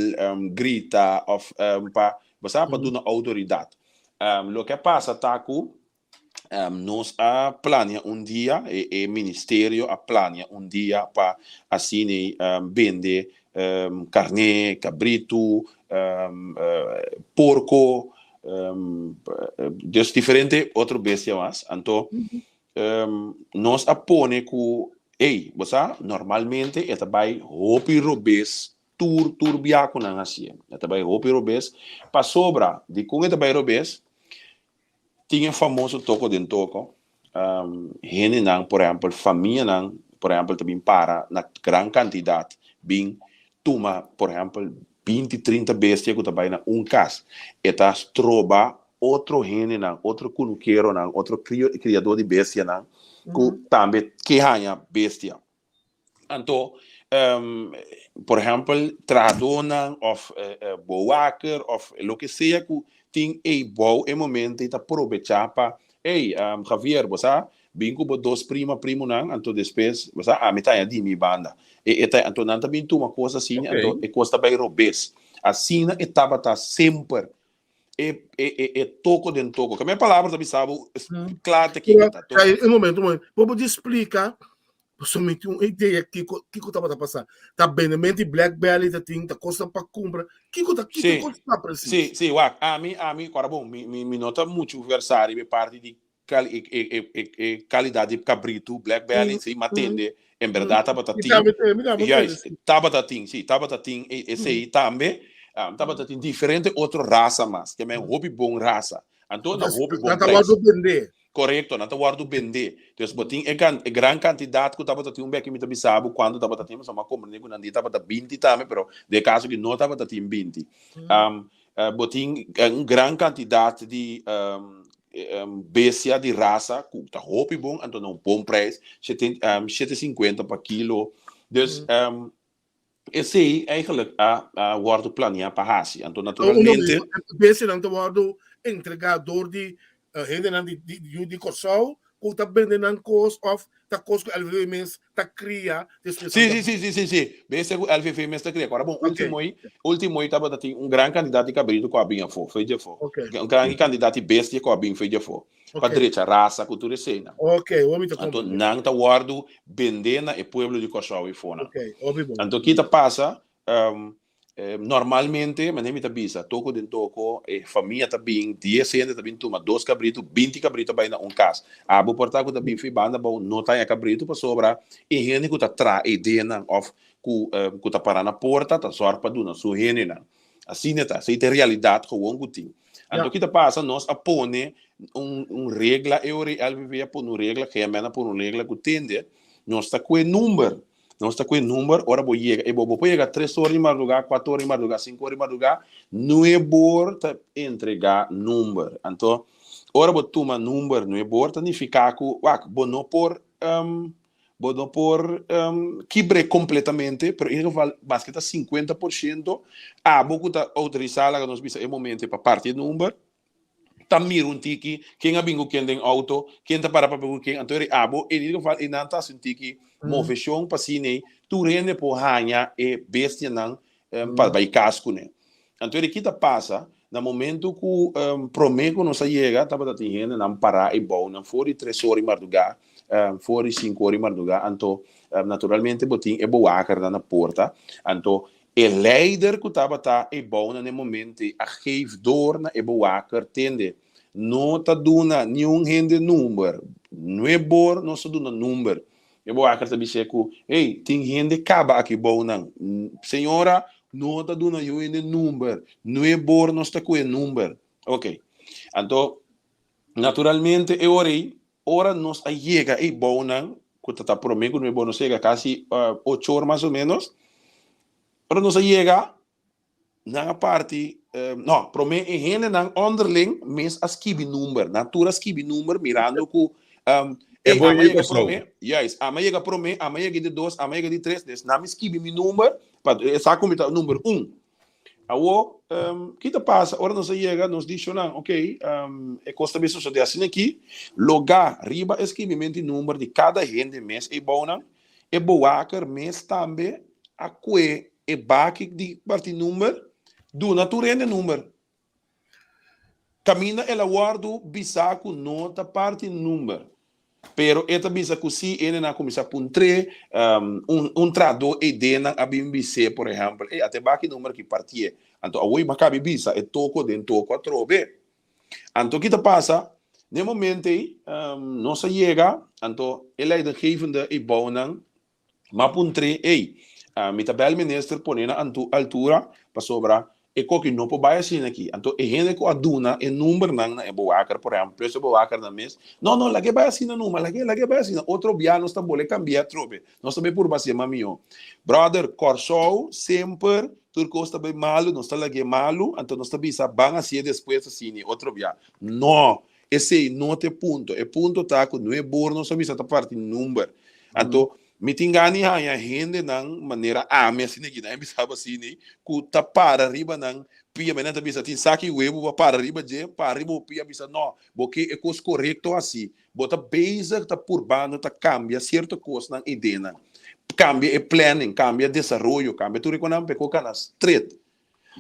grita òf pa bo sa pa duna outoridat. Loke a pasa ta ku nos a plania un dia, e ministerio a plania un dia pa asina bende karné, kabritu, porko, dus diferente otro bestia mas. Anto nos a pone ku, ey, bo sa, normalmente e ta bai hopi robes tur tur bia ku nan hasié. E ta bai hopi robes pasobra dikon e ta bai robes? Tin e famoso toko den toko. Hendenan, por ehèmpel famianan, por ehèmpel ta bin para na gran kantidat bin tuma por ehèmpel binti, trinta bestia ku ta bai na un kas. E ta stroba otro hendenan, otro kunukeronan, otro kriadó di bestianan ku tambe ke haña bestia. Anto, por ehèmpel, trahadónan òf bowaker òf loke sea ku tin ei bou e momento ei ta probechá pa, Ey, Javier, bo sa bin ku bo dos prima, primonan, anto despues, bo sa, ami ta haña di mi banda. E ta, anto nan ta bin tuma kos asina, anto e kos ta bai robes. Asina e tabata semper. E e e e toko den toko. Kami palabra ta bisa bo kla te kiko ta. Pero, un momento, un momento. Bo por splika, pasobra mi tin un idea kiko kiko tabata pasa. Ta bendemento di Black Belly ta tin, ta kosnan pa kumpra. Kiko ta kiko kos ta presis? Sí, sí, wak, ami, ami, kora bon, mi mi mi no ta muchu versá riba e parti di Kal e e e e e kalidat di kabritu Black Belly si m'a tende en bèrdat tabata tin juist tabata tin si tabata tin esei tambe tabata tin diferente otro rasa mas ke men hopi bon rasa anto na hopi bon Nan ta wòrdu bendé. Korekto nan ta wòrdu bendé dus bo tin e e gran kantidat ku tabata tin un beki mi ta bisa bo kuantu tabata tin pasobra m'a komprendé ku nan di tabata binti tambe pero den e kaso aki no tabata tin binti Bo tin un gran kantidat di bestia di rasa ku ta hopi bon, anto na un bon prijs, shete sinkuenta pa kilo. Dus esei eigenlijk a wòrdu planeá pa hasi. Anto naturalmente. Bestianan ta wòrdu entregá dor di hendenan di yu di Kòrsou ku ta bende nan kos òf ta kos ku LVV mes ta kria despues Sí, sí, sí, sí, sí, sí. Bestia ku LVV mes ta kria. Kora bon, último ei, último ei tabata tin un gran kantidat di kabritu ku a bin afó, fe dje afó. Un gran kantidat di bestia ku a bin fe dje afó. Pa drecha rasa ku tur eseinan. Anto nan ta wòrdu bendé na e pueblo di Kòrsou ei fonan. Anto ki ta pasa? Normalmente, manera mi ta bisa, toko den toko, e famia ta bin, dies hende ta bin tuma dos kabritu, binti kabritu a bai na un kas. Abo por ta ku ta bin fi banda abou no ta haña kabritu pasobra e hende ku ta traha e denan òf ku ku ta para na porta ta sòrg pa duna su hendenan. Asina ta, esei ta e realidat gewoon ku tin. Anto ki ta pasa, nos a pone un un regla e ora ei LVV a pone un regla, GMN a pone un regla ku tende nos ta kue number. Nos ta ku e number ora bo yega. E bo bo por yega tres ora di mardugá, kuater ora di mardugá, sinku ora di mardugá, nuebor ta entregá number. Anto, ora bo tuma number nuebor ta nifiká ku, wak, bo no por, bo no por kibr'é kompletamente, pero in ieder geval maske ta sinkuenta por shento, abo ku ta outorisá, laga nos bisa e momento pa parti e number, ta mira un tiki ken a bin ku ken den auto, ken ta para papia ku ken, anto eri abo en ieder geval einan ta hasi un tiki moveshon pa asina ei tur hende por haña e bestianan pa bai kas kuné. Anto eri ki ta pasa na momento ku promé ku nos a yega tabata tin hendenan pará ei bounan for di tres ora di mardugá, for di sinku ora di mardugá, anto naturalmente bo tin e bowakernan na porta, anto E leider ku tabata e bou na ne momento ei a geef door na e bewaker, Tende, no ta duna niun hende number. Nuebor nos ta duna number. E bewaker ta bis'é ku, Hey, tin hende kaba aki bou nan. Señora, no ta duna niun hende number. Nuebor nos ta ku e number. Oké. Anto, naturalmente e ora ei, ora nos a yega ei bou nan, ku ta ta promé ku nuebor nos yega kasi ocho or mas o ménos, ora nos a yega, nan a parti, no, promé e hendenan onderling mes a skibi number, nan tur a skibi number mirando ku E Ey, boy ama di yega Kòrsou. promé, juist, ama yega promé, ama yega di dos, ama yega di tres, dus nan mi skibi mi number, pa e sa ku mi ta number un. Awor, ki ta pasa ora nos a yega, nos di shonnan, ok, e kos ta bin sosodé asina aki, logá riba e skibimento di number di kada hende mes ei bounan, e bowaker mes tambe a kue e baki di parti number, duna tur hende number. Kaminda el a wòrdu bisá ku no ta parti number, pero e ta bisa ku si hende nan a kuminsá puntr'é, un un trahadó ei den nan a bin bis'é, por ehèmpel, ey, ata e baki number aki partié. Anto awor i makabi bisa e toko den toko atrobe. Anto ki ta pasa? Den e momento ei nos a yega, anto e leidinggevende ei bou nan M'a puntr'é, Ey, mi ta bel minister pone na altura pasobra e koki no por bai asina aki. Anto e hende ku a duna e numbernan na e bewaker, por ehempel, plus e bewakernan mes, No, no, lag'é bai asina numa, lag'é, lag'é bai asina. Otro bia nos ta bole kambia atrobe. Nos ta bai purba hasié mas mihó. Brother, Kòrsou semper tur kos ta bai malu, nos ta lag'é malu, anto nos ta bisa ban hasié despues asina otro bia. No! Esei no ta e punto. E punto ta ku no e bor nos a bisa ta parti number. Anto mi tin gana di haña hendenan manera ami asina aki, nan a bisa bo asina, ku ta para riba nan pia. Nan ta bisa tin saki webu bo a para riba dje, para riba bo pia bisa no, bo ke e kos korekto hasi. Bo ta bezig ta purbando ta kambia sierto kosnan ei den nan. Kambia e planning, kambia desaroyo, kambia tur e konan pa e kos kana stret.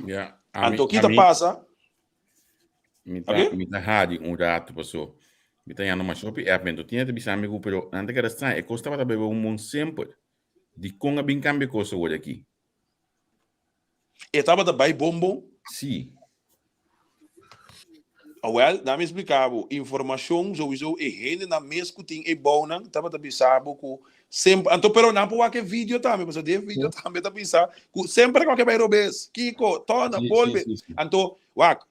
Ya, ami, Anto ki ta ami, pasa? Mi ta, Oké? mi ta hadi un rato paso. Mi ta yando masha hopi app mento. Tina ta bisa mi ku pero nan ta keda straño. E kos tabata bebe un bon semper. Dikon a bin kambia kos awor aki? E tabata bai bon bon? Si. Awel, dame explica bo. Informacion sowieso e hendenan mes ku tin e bounan tabata bisa bo ku semper. Anto pero nan por wak e video tambe, pasobra den e video tambe ta bisa ku semper ku bai robes. Kiko, tona, Si, si, bolbe. si, si. Anto, wak,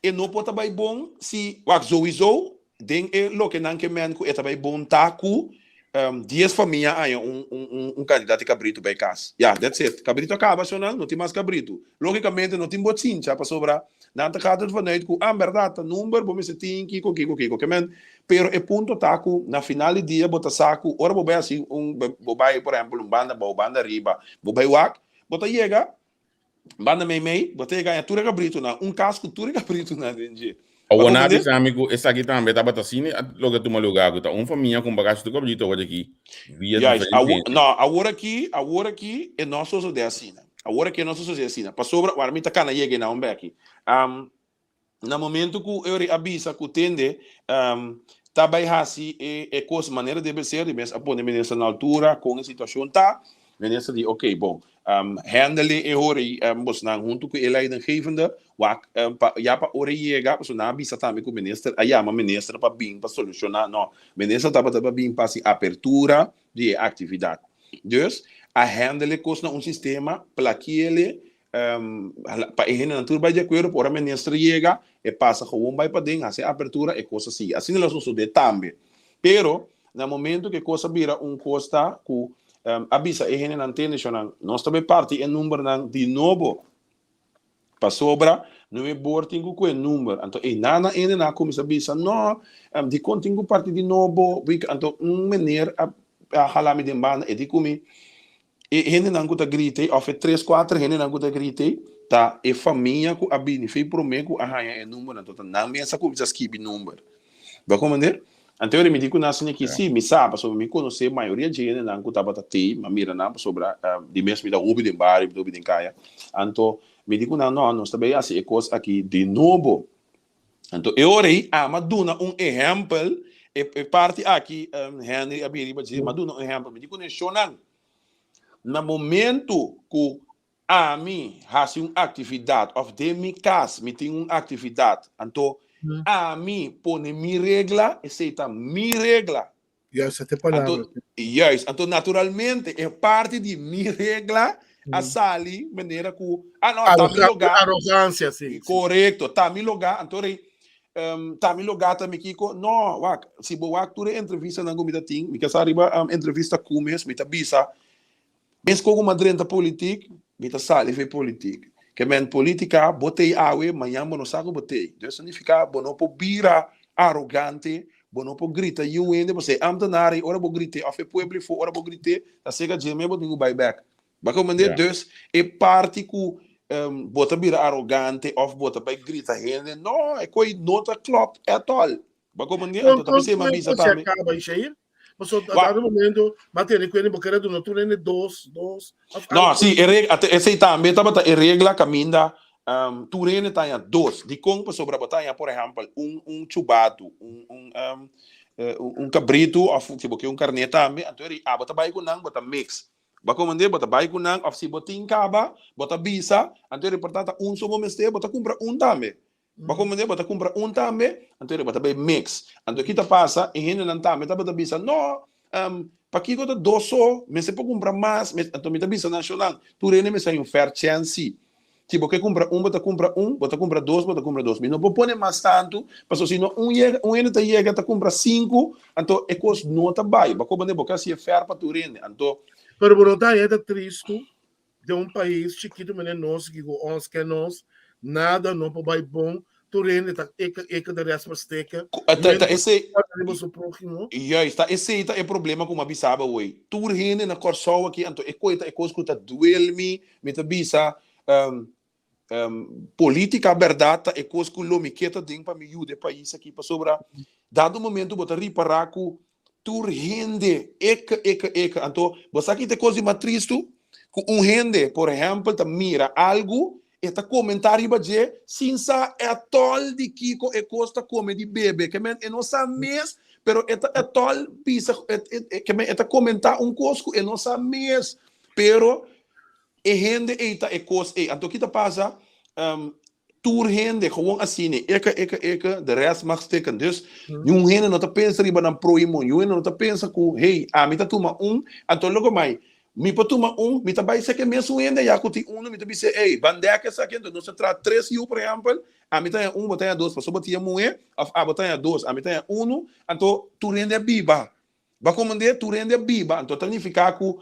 e no por ta bai bon si, wak, sowieso den e loke nan ke men ku e ta bai bon ta ku dies famia haña un un un kantidat di kabritu bai kas. Ya, that's it. Kabritu a kaba shonnan, no tin mas kabritu. Lógikamente no tin bochincha pasobra nan ta gaat ervan uit ku, ah, bèrdat, ta number bo mester tin kiko, kiko, kiko. Ke men, pero e punto ta ku na final di dia bo ta sa ku ora bo bai hasi un, bo bai por ehèmpel un banda abou, banda ariba, bo bai wak, bo ta yega Banda mei mei, bo ta e gaña tur e kabritunan, un kas ku tur e kabritunan den dje. Bo Awor nan a comprende? bisa mi ku esaki tambe tabata asina loke a tuma lugá, ku ta un famia ku un bagashi tur kabrito awor aki via Juist, diferente awor, hende. no, awor aki, awor aki e no a sosodé asina. Awor aki e no a sosodé asina. Pasobra, wara mi ta kana yega einan un beki. Na momento ku Eury a bisa ku tende ta bai hasi e kos manera debe ser, di mes a pone minister na altura kon e situashon ta. Minister di ok bon, handle e hora ei bosnan huntu ku e leidinggevende wak pa ya pa ora e yega, pasobra nan a bisa tambe ku minister a yama minister pa bin pa solushoná, no, minister tabata pa bin pa hasi apertura di e aktividat. Dus a handle e kos na un sistema, plakiele Pa e hendenan tur bai di akuerdo, pa ora minister yega, e pasa gewoon bai paden, hasi e apertura, e kos a sigui. Asina lo sosodé tambe. Pero, na momento ku e kos a bira un kos ta ku a bisa e hendenan, tende shonnan, nos ta bai parti e numbernan di nobo, pasobra no e bor tin ku kue number. Anto einan nan hendenan a kuminsá bisa, no, dikon tin ku parti di nobo? Anto un meneer a hala mi den banda, e di ku mi, E hendenan ku ta grita ei, òf e tres, kuater hendenan ku ta grita ei, ta e famia ku a bini fei promé ku a haña e numbernan. Anto ta nan mes a kuminsá skibi number. Bo a komprendé? Anto ora mi di ku nan asina ki, sí, mi sa, pasobra mi konosé mayoria dje hendenan ku tabata tei, mi a mira nan pasobra di mes mi ta hopi den bario, mi ta hopi den kaya. Anto mi di ku nan, no, nos ta bai hasi e kos aki di nobo. Anto e ora ei ama duna un ehèmpel, e e parti aki Henry a bini riba dje, mi a duna un ehèmpel, mi di ku neshonnan, na momentu ku ami hasi un aktividat òf den mi kas mi tin un aktividat, anto ami pone mi regla, esei ta mi regla. Juist, dat e palabra. Anto, juist, anto naturalmente e parti di mi regla a sali manera ku, ah no, ta mi logá. Arrogancia, sí. sí. Correcto, ta mi logá, anto rei, ta mi logá, ta mi kiko, no, wak, si bo wak tur e entrevistanan ku mi ta tin, mi ke sa riba entrevista ku mes, mi ta bisa, Mes koku m'a drenta politik, mi ta sali for e politik. Ke men politika, bo t'ei awe, mañan bo no sa ku bo t'ei. Dus ta nifiká bo no por bira arogante. Bo no por grita yiu hende pasobra e ambtenaar ei ora bo grit'é of e pueblo ei ora bo grit'é ta seka dje mes bo tin ku bai bek. Bo a komprendé? Dus e parti ku bo ta bira arogante of bo ta bai grita hende, no, e koi no ta klòp at all. Bo a komprendé? Anto ta p'esei mi a bisa tambe. Pasobra a dado momento bo a tene kuenta bo kere duna tur hende dos, dos of No, si, e regla, esei tambe tabata e regla kaminda tur hende ta haña dos. Dikon? Pasobra bo ta haña, por ehèmpel, un un chubatu, un un un kabritu òf si bo ke un karné tambe, anto eri abo ta bai ku nan, bo ta mix. Bo a komand'é, bo ta bai ku nan, òf si bo tin kaba, bo ta bisa, anto eri por ta ta un so bo mester, bo ta kumpra un tambe. Bo a komand'é, bo ta kumpra un tambe, anto eri bo ta bai mix. Anto ki ta pasa, e hendenan tambe tabata bisa, No, pakiko ta dos so? Mester por kumpra mas. Anto mi ta bisa nan, Shonnan, tur hende mester haña un fair chance si. Si bo ke kumpra un, bo ta kumpra un, bo ta kumpra dos, bo ta kumpra dos. Mi no por pone mas tantu, pasobra si no un yega, un hende ta yega ta kumpra sinku, anto e kos no ta bai. Bo a koba bo ke hasi e fair pa tur hende. Anto. Pero bo no ta haña ta tristu den un pais chikitu manera nos ki ku ons ke nos, nada no por bai bon, tur hende ta eka eka de rest versteken. Ta esei. Riba su próhimo. Juist, ta esei ta e problema ku mi a bisa bo awor. Tur hende na Kòrsou aki, anto e kos ta e kos ku ta duel mi, mi ta bisa polítika bèrdat ta e kos ku lo mi ke ta den pa mi yuda e pais aki, pasobra dado momento bo ta ripará ku tur hende eke eke eke, anto bo sa ki ta e kos di mas tristu? Ku un hende por ehèmpel ta mira algu e ta komentá riba dje sin sa ètòl di kiko e kos ta kome di bebe, ke men e no sa mes pero e ta ètòl bisa ke men e ta komentá un kos ku e no sa mes pero E hende ei ta e kos ei. Anto ki ta pasa? Tur hende gewoon asina, eke, eke, eke, de rest mag stikken. Dus, niun hende no ta pensa riba nan prohimo, niun hende no ta pensa ku, hey, ami ta tuma un, anto loko mai, mi por tuma un, mi ta bai seke mesun hende ya ku tin unu, mi ta bis'é, hey, ban dèk esaki, anto nos ta traha tres yu, por ehèmpel, ami ta haña un, bo ta haña dos, pasobra bo tin e muhé, òf abo ta haña dos, ami ta haña unu, anto tur hende a biba. Bo a komprendé? Tur hende a biba, anto ta nifiká ku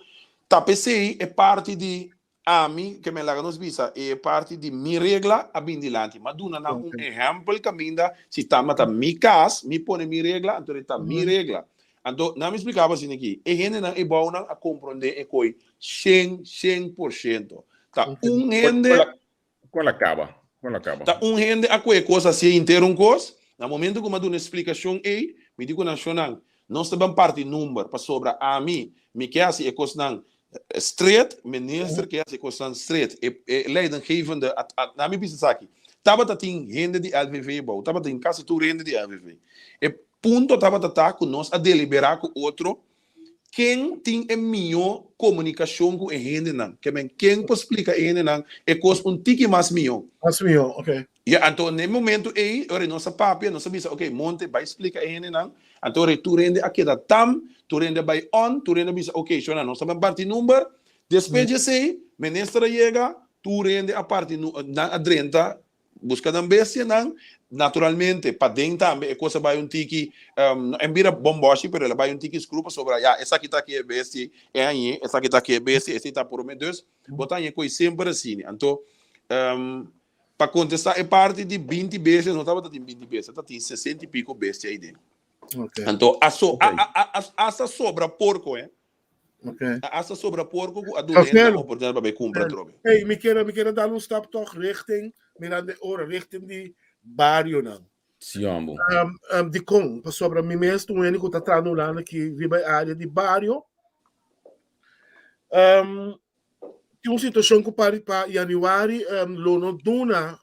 ta p'esei e parti di ami, ke men laga nos bisa, e parti di mi regla a bin dilanti. M'a duna nan un ehèmpel kaminda si tabata mi kas, mi pone mi regla, anto e ta mi regla. Anto nan mi splikaba asina aki, e hendenan ebounan a komprondé e koi shen, shen por shento. Ta un hende. Kon a kaba? Kon a kaba? Ta un hende a koe kos hasié henter un kos. Na momento ku mi a duna e splikashon ei, mi di ku nan, Shonnan, nos ta ban parti number, pasobra ami, mi ke hasi e kosnan stret, minister ke hasi e kosnan stret. E e leidinggevende a a na mi bisa esaki, tabata tin hende di LVV abou, tabata tin kasi tur hende di LVV. E punto tabata ta ku nos a deliberá ku otro Ken tin e mihó komunikashon ku e hendenan? Ke men, ken por splika e hendenan e kos un tiki mas mihó? Mas mihó, oke. Ya, anto na e momento ei, ora nos a papia, nos a bisa, oke, Monte, bai splika e hendenan. Anto ora tur hende a keda tam, tur hende a bai on, tur hende a bisa, oke, shona, nos ta bai parti number. Despues di esei, minister a yega, tur hende a parti, nan a drenta Buska nan bestianan, naturalmente paden tambe e kos a bai un tiki, no en bira bomboshi pero el a bai un tiki skru pasobra ya esaki ta ki e bestia e hañ'é, esaki ta ki e bestia, esei ta por me. Dus bo ta hañ'é ko'i semper asina. Anto pa kontestá e parti di binti bestia, no tabata tin binti bestia, ta tin sesenta i piko bestia ei den. Anto a so a hasta sobra porko eh. Okay. A hasta sobra porco ku a duna hende Marcelo. oportunidad pa bay kumpra atrobe. Hey, mi quiero, mi quiero dar un stap toch richting, mirando de ora, richting di barionan. Sí, hombo. Di kon, pasobra mi mes ta un hende ku ta traha na Hulanda aki riba e área di bario. Tin un situashon ku pa pa januari lo no duna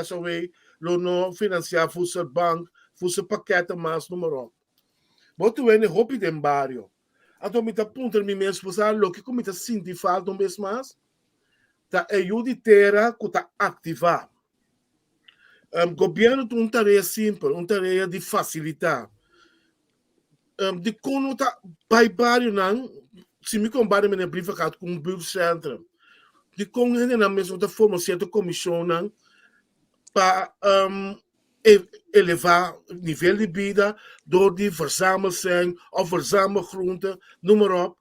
SOA lo no finansiá voedselbank, voedselpakketten mas, noem maar op. Bo ta wende hopi den bario. Anto mi ta puntra mi mes, bo sa loke ku mi ta sinti falta un bes mas? Ta e yu di tera ku ta aktivá. Gobièrnu tin un tarea simpel, un tarea di fasilitá. Dikon no ta bai barionan, si mi kon bario mene Brievengat ku un buurtcentrum, dikon hendenan mes no ta forma sierto komishonnan pa elevá nivel di bida dor di verzamel sèn òf verzamel groente, noem maar op,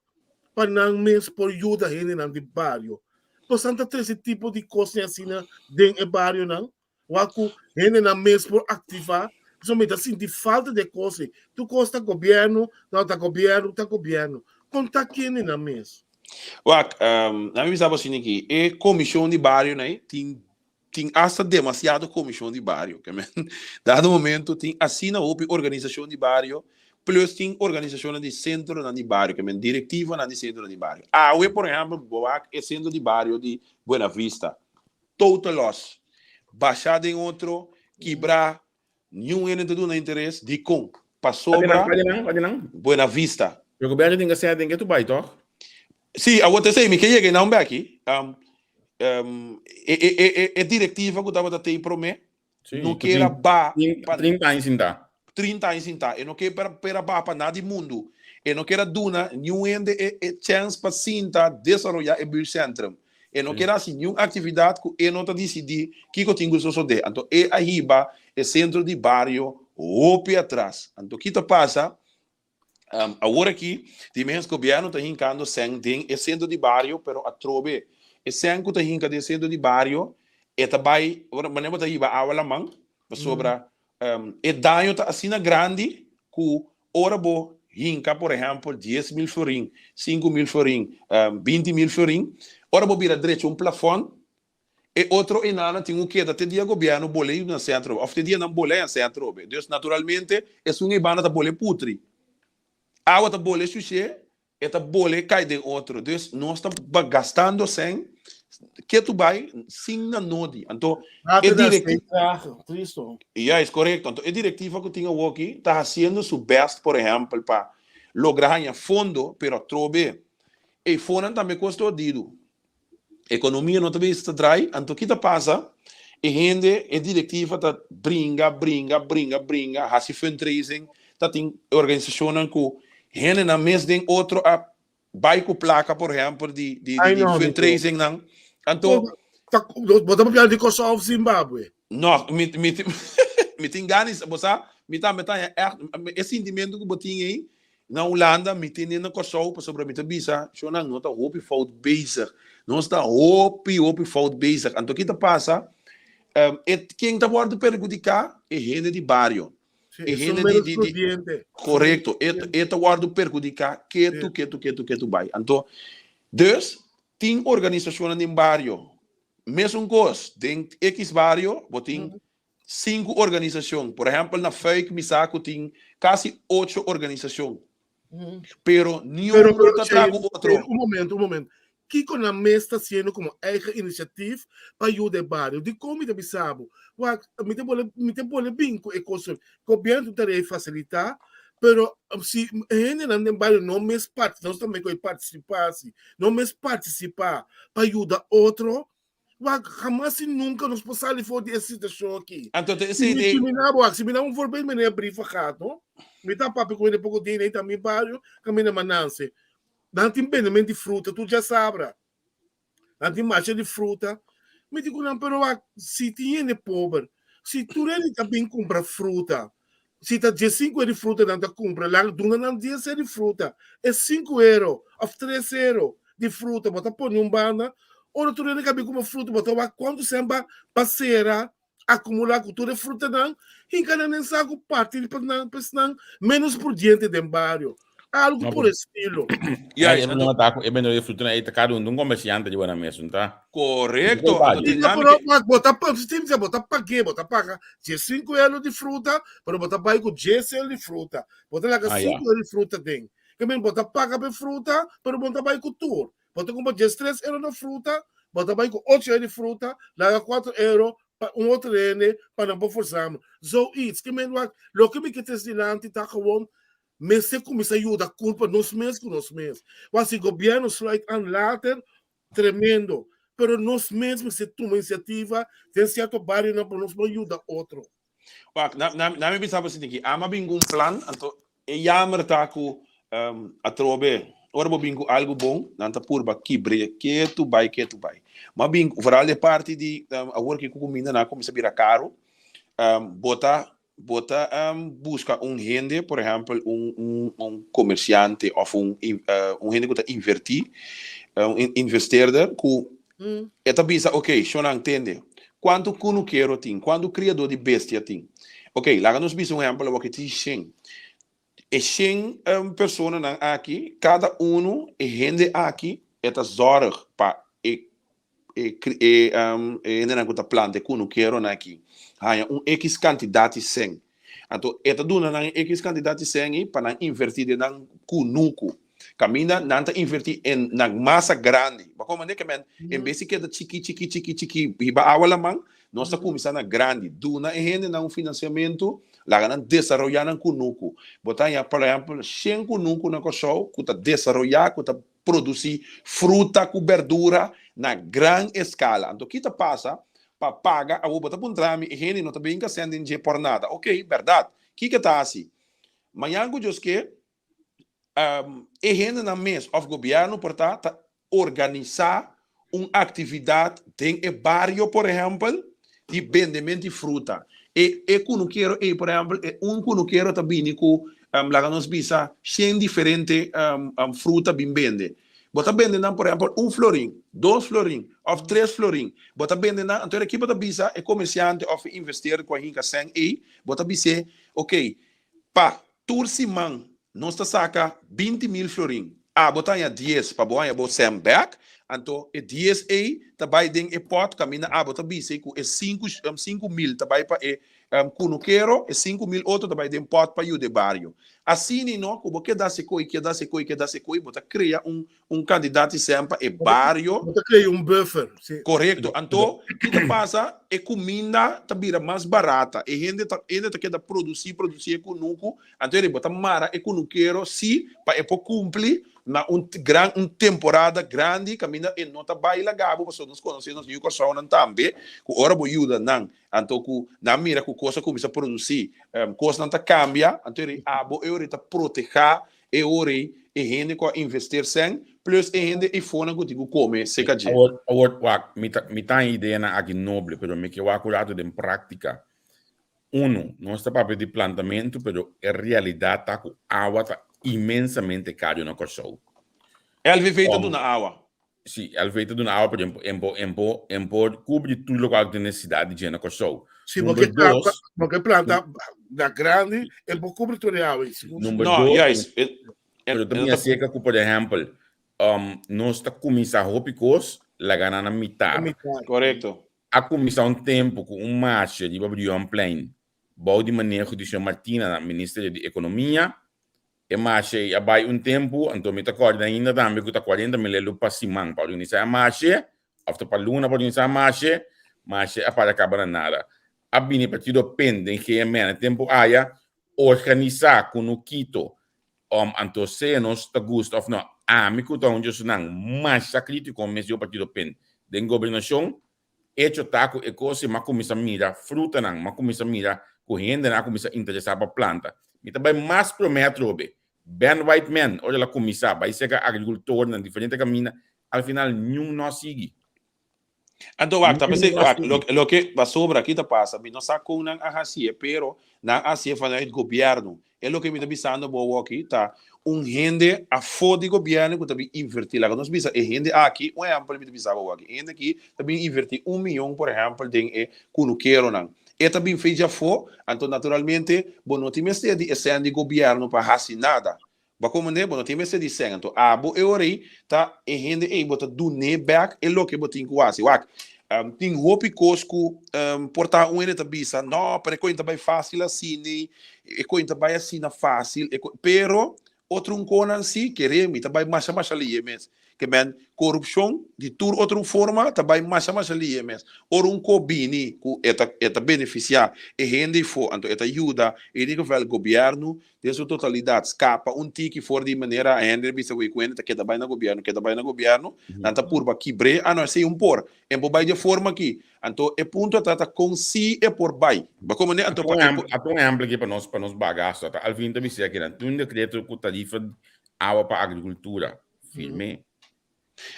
pa nan mes por yuda hendenan di bario. Pues nan ta trese tipo di kosnan asina den e barionan, wak ku hendenan mes por aktivá. Pasobra mi ta sinti falta di e kos ei. Tur kos ta gobièrnu, no ta gobièrnu, ta gobièrnu. Konta kende nan mes. Wak, nan mi bisa bo asina aki, e komishon di bario nan ei tin tin asta demasiado komishon di bario. Ke men, dado momento tin asina hopi organisashon di bario, plus tin organisashonnan di sentronan di bario, ke men direktivanan di sentronan di bario. Awe, por ehèmpel, bo wak e sentro di bario di Buena Vista, total loss, basha den otro, kibrá, niun hende ta duna interes, dikon? Pasobra Buena Vista. Pero gobièrnu tin ke sè den ke tu bai, tòg? Sí, awor ta esei, mi ke yega einan bèki. E direktiva ku tabata tei promé no kier a ba pa. 30 aña sintá. 30 aña sintá. E no kier a ba pa nada di mundu. E no kier a duna niun hende e chèns pa sinta desaroyá e buurtcentrum. E no kier hasi niun aktividat ku e no ta disidí kiko tin ku sosodé. Anto e a hiba e sentro di bario hopi atras. Anto ki ta pasa? Awor aki di mes gobièrnu ta hinkando sèn den e sentro di bario, pero atrobe e sèn ku ta hinka den e sentro di bario e ta bai, manera bo ta hiba awa laman, pasobra e daño ta asina grandi ku ora bo hinka por ehèmpel 10.000 florin, 5.000 florin, 20.000 florin, ora bo bira drecha un plafòn, E otro enanan tin ku keda te dia gobièrnu bole yu na sentro òf te dia nan bole na sentro be. Dus naturalmente esun ei banda ta bole putri. Awa ta bole shushé, e ta bole kai den otro. Dus nos ta gastando sèn ketu bai sin na nodi. Anto e direktiva. Juist, korekto. Anto e direktiva ku tin awoki ta hasiendo su bèst por ehèmpel pa logra haña fondo, pero atrobe e fondonan tambe kosta odidu. Ekonomia no ta bisa ta drai, anto ki ta pasa? E hende, e direktiva ta bringa, bringa, bringa, bringa, hasi fundraising, ta tin organisashonnan ku hendenan mes den otro a bai ku plaka por ehèmpel di di Ai no, mi fundraising nan. Anto Bo ta papia di Kòrsou òf Zimbabwe? No, mi mi mi tin gana di bo sa, mi tambe ta haña ègt e sintimentu ku bo tin ei Na Hulanda mi tene na Kòrsou pasobra mi ta bisa shownan no ta hopi fout bezig. Nos ta hopi hopi fout bezig. Anto ki ta pasa? E ken ta wòrdu perhudiká? E hende di bario. E hende di di di korekto. E e ta wòrdu perhudiká ketu ketu ketu ketu bai. Anto dus tin organisashonnan den bario mesun kos den ekis bario bo tin Sinku organisashon. Por ehèmpel na Fuik mi sa ku tin kasi ocho organisashon. Pero niun Pero, no pero, ta traha Shane, ku otro. Shane, un momento, un momento. Kiko nan mes ta hasiendo komo eigen inisiatif pa yuda e bario? Dikon mi ta bisa bo? Wak, mi ta bole, mi ta bole bin ku e kos. Gobièrnu tin tarea di fasilitá, pero si hendenan den bario no mes parti, nos tambe ku e partisipá si, no mes partisipá pa yuda otro, Wak, hamas y nunca nos por sali for di e situacion aki. Anto te Si esei mi, de si mi na wak, si mi na un voorbeeld meneer Brievengat, no? Mi ta papia cu hende poco dia na mi bario, caminda Mananse. Nan tin bendement di fruta, tur djasabra. Nan tin masha di fruta. Mi di cu nan, pero wak, si tin hende pober, si tur hende ta bin cumpra fruta, si ta 15 euro di fruta nan ta cumpra, laga duna nan 10 euro di fruta, e 5 euro of 3 euro di fruta bo ta pone un banda, ora tur hende ka bin cumpra fruta bo ta wak cuanto cen ba pa cera acumula cu tur e frutanan, hinca nan den saco parti pa nan pa esnan menos prudiente den bario. Algo No, por estilo. Ja, Juist, e anto problema ta ku e bendedor di fruta ei ta kada un un komersiante riba nan mes, ta? korekto. Bo Anto bai. tin Pero nami pero ke wak, bo ta pa si tin bo ta pag'é, bo ta paga 15 euro di fruta, pero bo ta bai ku 10 euro di fruta. Bo ta laga Ah, ya. 5 euro di fruta den. Ke men bo ta paga pa e fruta, pero bo no ta bai ku tur. Bo ta kumpra 13 euro na fruta, bo ta bai ku 8 euro di fruta, laga 4 euro pa un otro hende pa nan por forzama. Zoiets. Ke men wak, loke mi ke trese dilanti ta gewoon Mester kuminsá yuda kulpa nos mes ku nos mes. Wak si gobièrnu sluit an later, tremendo. Pero nos mes mester tuma inisiativa den sierto barionan pa nos por yuda otro. Wak, na, na, na mi bisa bo sinti ki ama bin ku un plan, anto e yamer ta ku atrobe ora bo bin ku algu bon, nan ta purba kibr'é ketu bai, ketu bai. Ma bin, vooral e parti di awor ki ku kuminda nan a kuminsá bira karu, bo ta Bo ta buska un hende, por ehèmpel un un komersiante òf un un hende ku ta invertí, un investeerder ku e ta bisa, oke, shonnan tende, Kuantu kunukero tin? Kuantu kriadó di bestia tin? Ok, laga nos bisa un ehèmpel awor ki tin shen. E shen personanan aki, kada unu, e hende aki, e ta zòrg pa e e e hendenan ku ta planta e kunukeronan aki haña un ekis kantidat di sèn. Anto e ta duna nan e ekis kantidat di sèn ei pa nan invertí den nan kunuku. Kaminda nan ta invertí en nan masa grandi. Bo a komprendé ke men? En bes di keda chikí chikí chikí chikí hiba awa laman, nos ta kuminsá na grandi. Duna e hendenan un finansiamentu, laga nan desaroyá nan kunuku. Bo ta haña por ehèmpel shen kunuku na Kòrsou ku ta desaroyá, ku ta produsí fruta ku berdura na gran eskala. Anto ki ta pasa? Pa paga awor bo ta puntra mi e hende no ta bin kasèn den dje por nada. Oké, bèrdat. Kiko ta hasi? Mañan ku Dios ke, e hendenan mes òf gobièrnu por ta ta organisá un aktividat den e bario por ehèmpel di bendement di fruta. E e kunukero ei por ehèmpel e un kunukero ta bini ku laga nos bisa shen diferente fruta bin bende. Bo ta bende nan por ehèmpel un florin, dos florin òf tres florin. Bo ta bende nan anto aki bo ta bisa e komersiante òf e investeerder ku a hinka sèn ei bo ta bis'é okey pa tur siman Nos ta saka 20.000 florin. Abo ta haña dies pa bo haña bo sèn bèk. Anto e dies ei ta bai den e pòt kaminda abo ta bisa ku e 5000 ta bai pa e kunukero, e 5000 otro ta bai den pòt pa yuda e bario. Asina no ku bo keda hasi koi, keda hasi koi, keda hasi koi, bo ta krea un un kandidat di sèn pa e bario. Bo ta krea un buffer, si. Korekto. Anto ki ta pasa? E kuminda ta bira mas barata. E hende ta hende ta keda produsí, produsí e kunuku. Anto bo ta mara e kunukero si pa e por kumpli na un gran un temporada grandi kaminda e no ta bai laga bo pasobra nos konosé nos yu Kòrsounan tambe ku ora bo yuda nan anto ku nan mira ku kos a kuminsá produsí kosnan ta kambia anto abo e ora ta protehá E ora ei e hende ku a investeer sèn plus e hende eifonan ku tin ku kome seka dje. Awor, awor, wak, mi ta, mi ta haña ideanan aki noble, pero mi ke wak un rato den práktika. Unu, nos ta papia di plantamentu, pero e realidat ta ku awa ta inmensamente karu na Kòrsou. LVV ta duna awa. Si, LV ta duna awa, pero en por, en por, en por kubri tur lokual ku tin nesesidat di dje na Kòrsou. Si bo ke planta, bo ke planta na grandi, en por kubri tur e awa. Number no, dos, juist. Pero ta mira seka ku, por ehèmpel, nos ta kuminsá hopi kos laga nan na mitar. Korekto. A kuminsá un tempu ku un marshe riba Brionplein bou di maneho di señor Martina na Ministerio di Ekonomia. E marshe ei a bai un tempu, anto mi ta kòrda ainda tambe ku ta 40.000 elu pa siman pa organisá e marshe, òf ta pa luna pa organisá e marshe, marshe a para kaba na nada. A bini partido pen den GMN e tempu aya, organisá kunukito, anto sea nos ta gusta òf no, ami ku ta un di esunnan masha krítiko mes di e partido pen den gobernashon, Echo ta ku e kos ei m'a kuminsá mira frutanan, m'a kuminsá mira ku hendenan a kuminsá interesá pa planta. Mi ta bai mas promé atrobe. Ben Whiteman, ora el a kuminsá bai serka agrikultornan diferente kaminda, al final niun no a sigui. Anto wak, ta p'esei, wak, loke pasobra aki ta pasa, mi no sa kon nan a hasié, pero nan a hasié vanuit gobièrnu. E loke mi ta bisando bo awoki ta un hende afó di gobièrnu ku ta bin invertí. Laga nos bisa e hende aki, un ehèmpel mi ta bisa bo awoki, e hende aki ta bin invertí un miyon por ehèmpel den e kunukeronan. E ta bin fecha afó, anto naturalmente bo no tin mester di e sèn di gobièrnu pa hasi nada. Bo a komprendé? Bo no tin mester di sèn. Anto abo e ora ei ta e hende ei bo ta dun'é bèk e loke bo tin ku hasi. Wak, tin hopi kos ku por ta un hende ta bisa, no, pero e koin ta bai fásil asina, e koin ta bai asina fásil, e koin, pero otro un konan si, kere mi ta bai masha masha lihe mes. Ke men korupshon di tur otro un forma ta bai masha masha lihe mes. Ora un ko bini ku e ta e ta benefisiá e hende ifo, anto e ta yuda en ieder geval gobièrnu den su totalidat skapa un tiki for di manera hende bisa ku e kuende ta keda bai na gobièrnu, keda bai na gobièrnu, nan ta purba kibr'é, ah no esei un por, en por bai di e forma aki. Anto e punto ta ta kon si e por bai. Bo komprendé? Anto pa e por. Ata un ehèmpel aki pa nos pa nos baga aso. Ata Alvin ta bisa aki nan tin un dekreto ku tarifa awa pa agrikultura firm'é.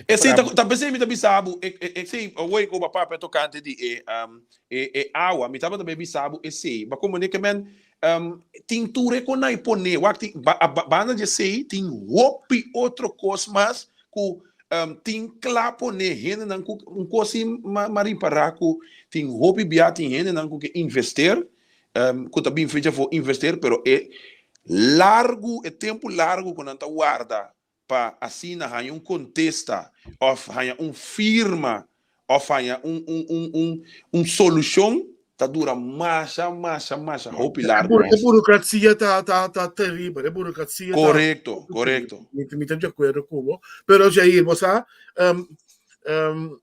Esei ta ta p'esei mi ta bisa bo e e esei awor ku bo a papia tokante di e e e awa mi tabata bay bisa bo esei. Bo a komprendé ke men tin tur e konai pone wak tin ba banda di esei tin hopi otro kos mas ku. Tin kla pone hendenan ku un kos si m'a ripará ku tin hopi bia tin hendenan ku ke invester ku ta bin fecha for invester pero e largu e tempu largu ku nan ta warda pa asina haña un kontesta òf haña un firma òf haña un un un un un solushon ta dura masha masha masha hopi largu E burocracia ta ta ta teribel, e burocracia ta Korekto, korekto. Mi mi ta di akuerdo ku bo. Pero Jair, bo sa, um, um,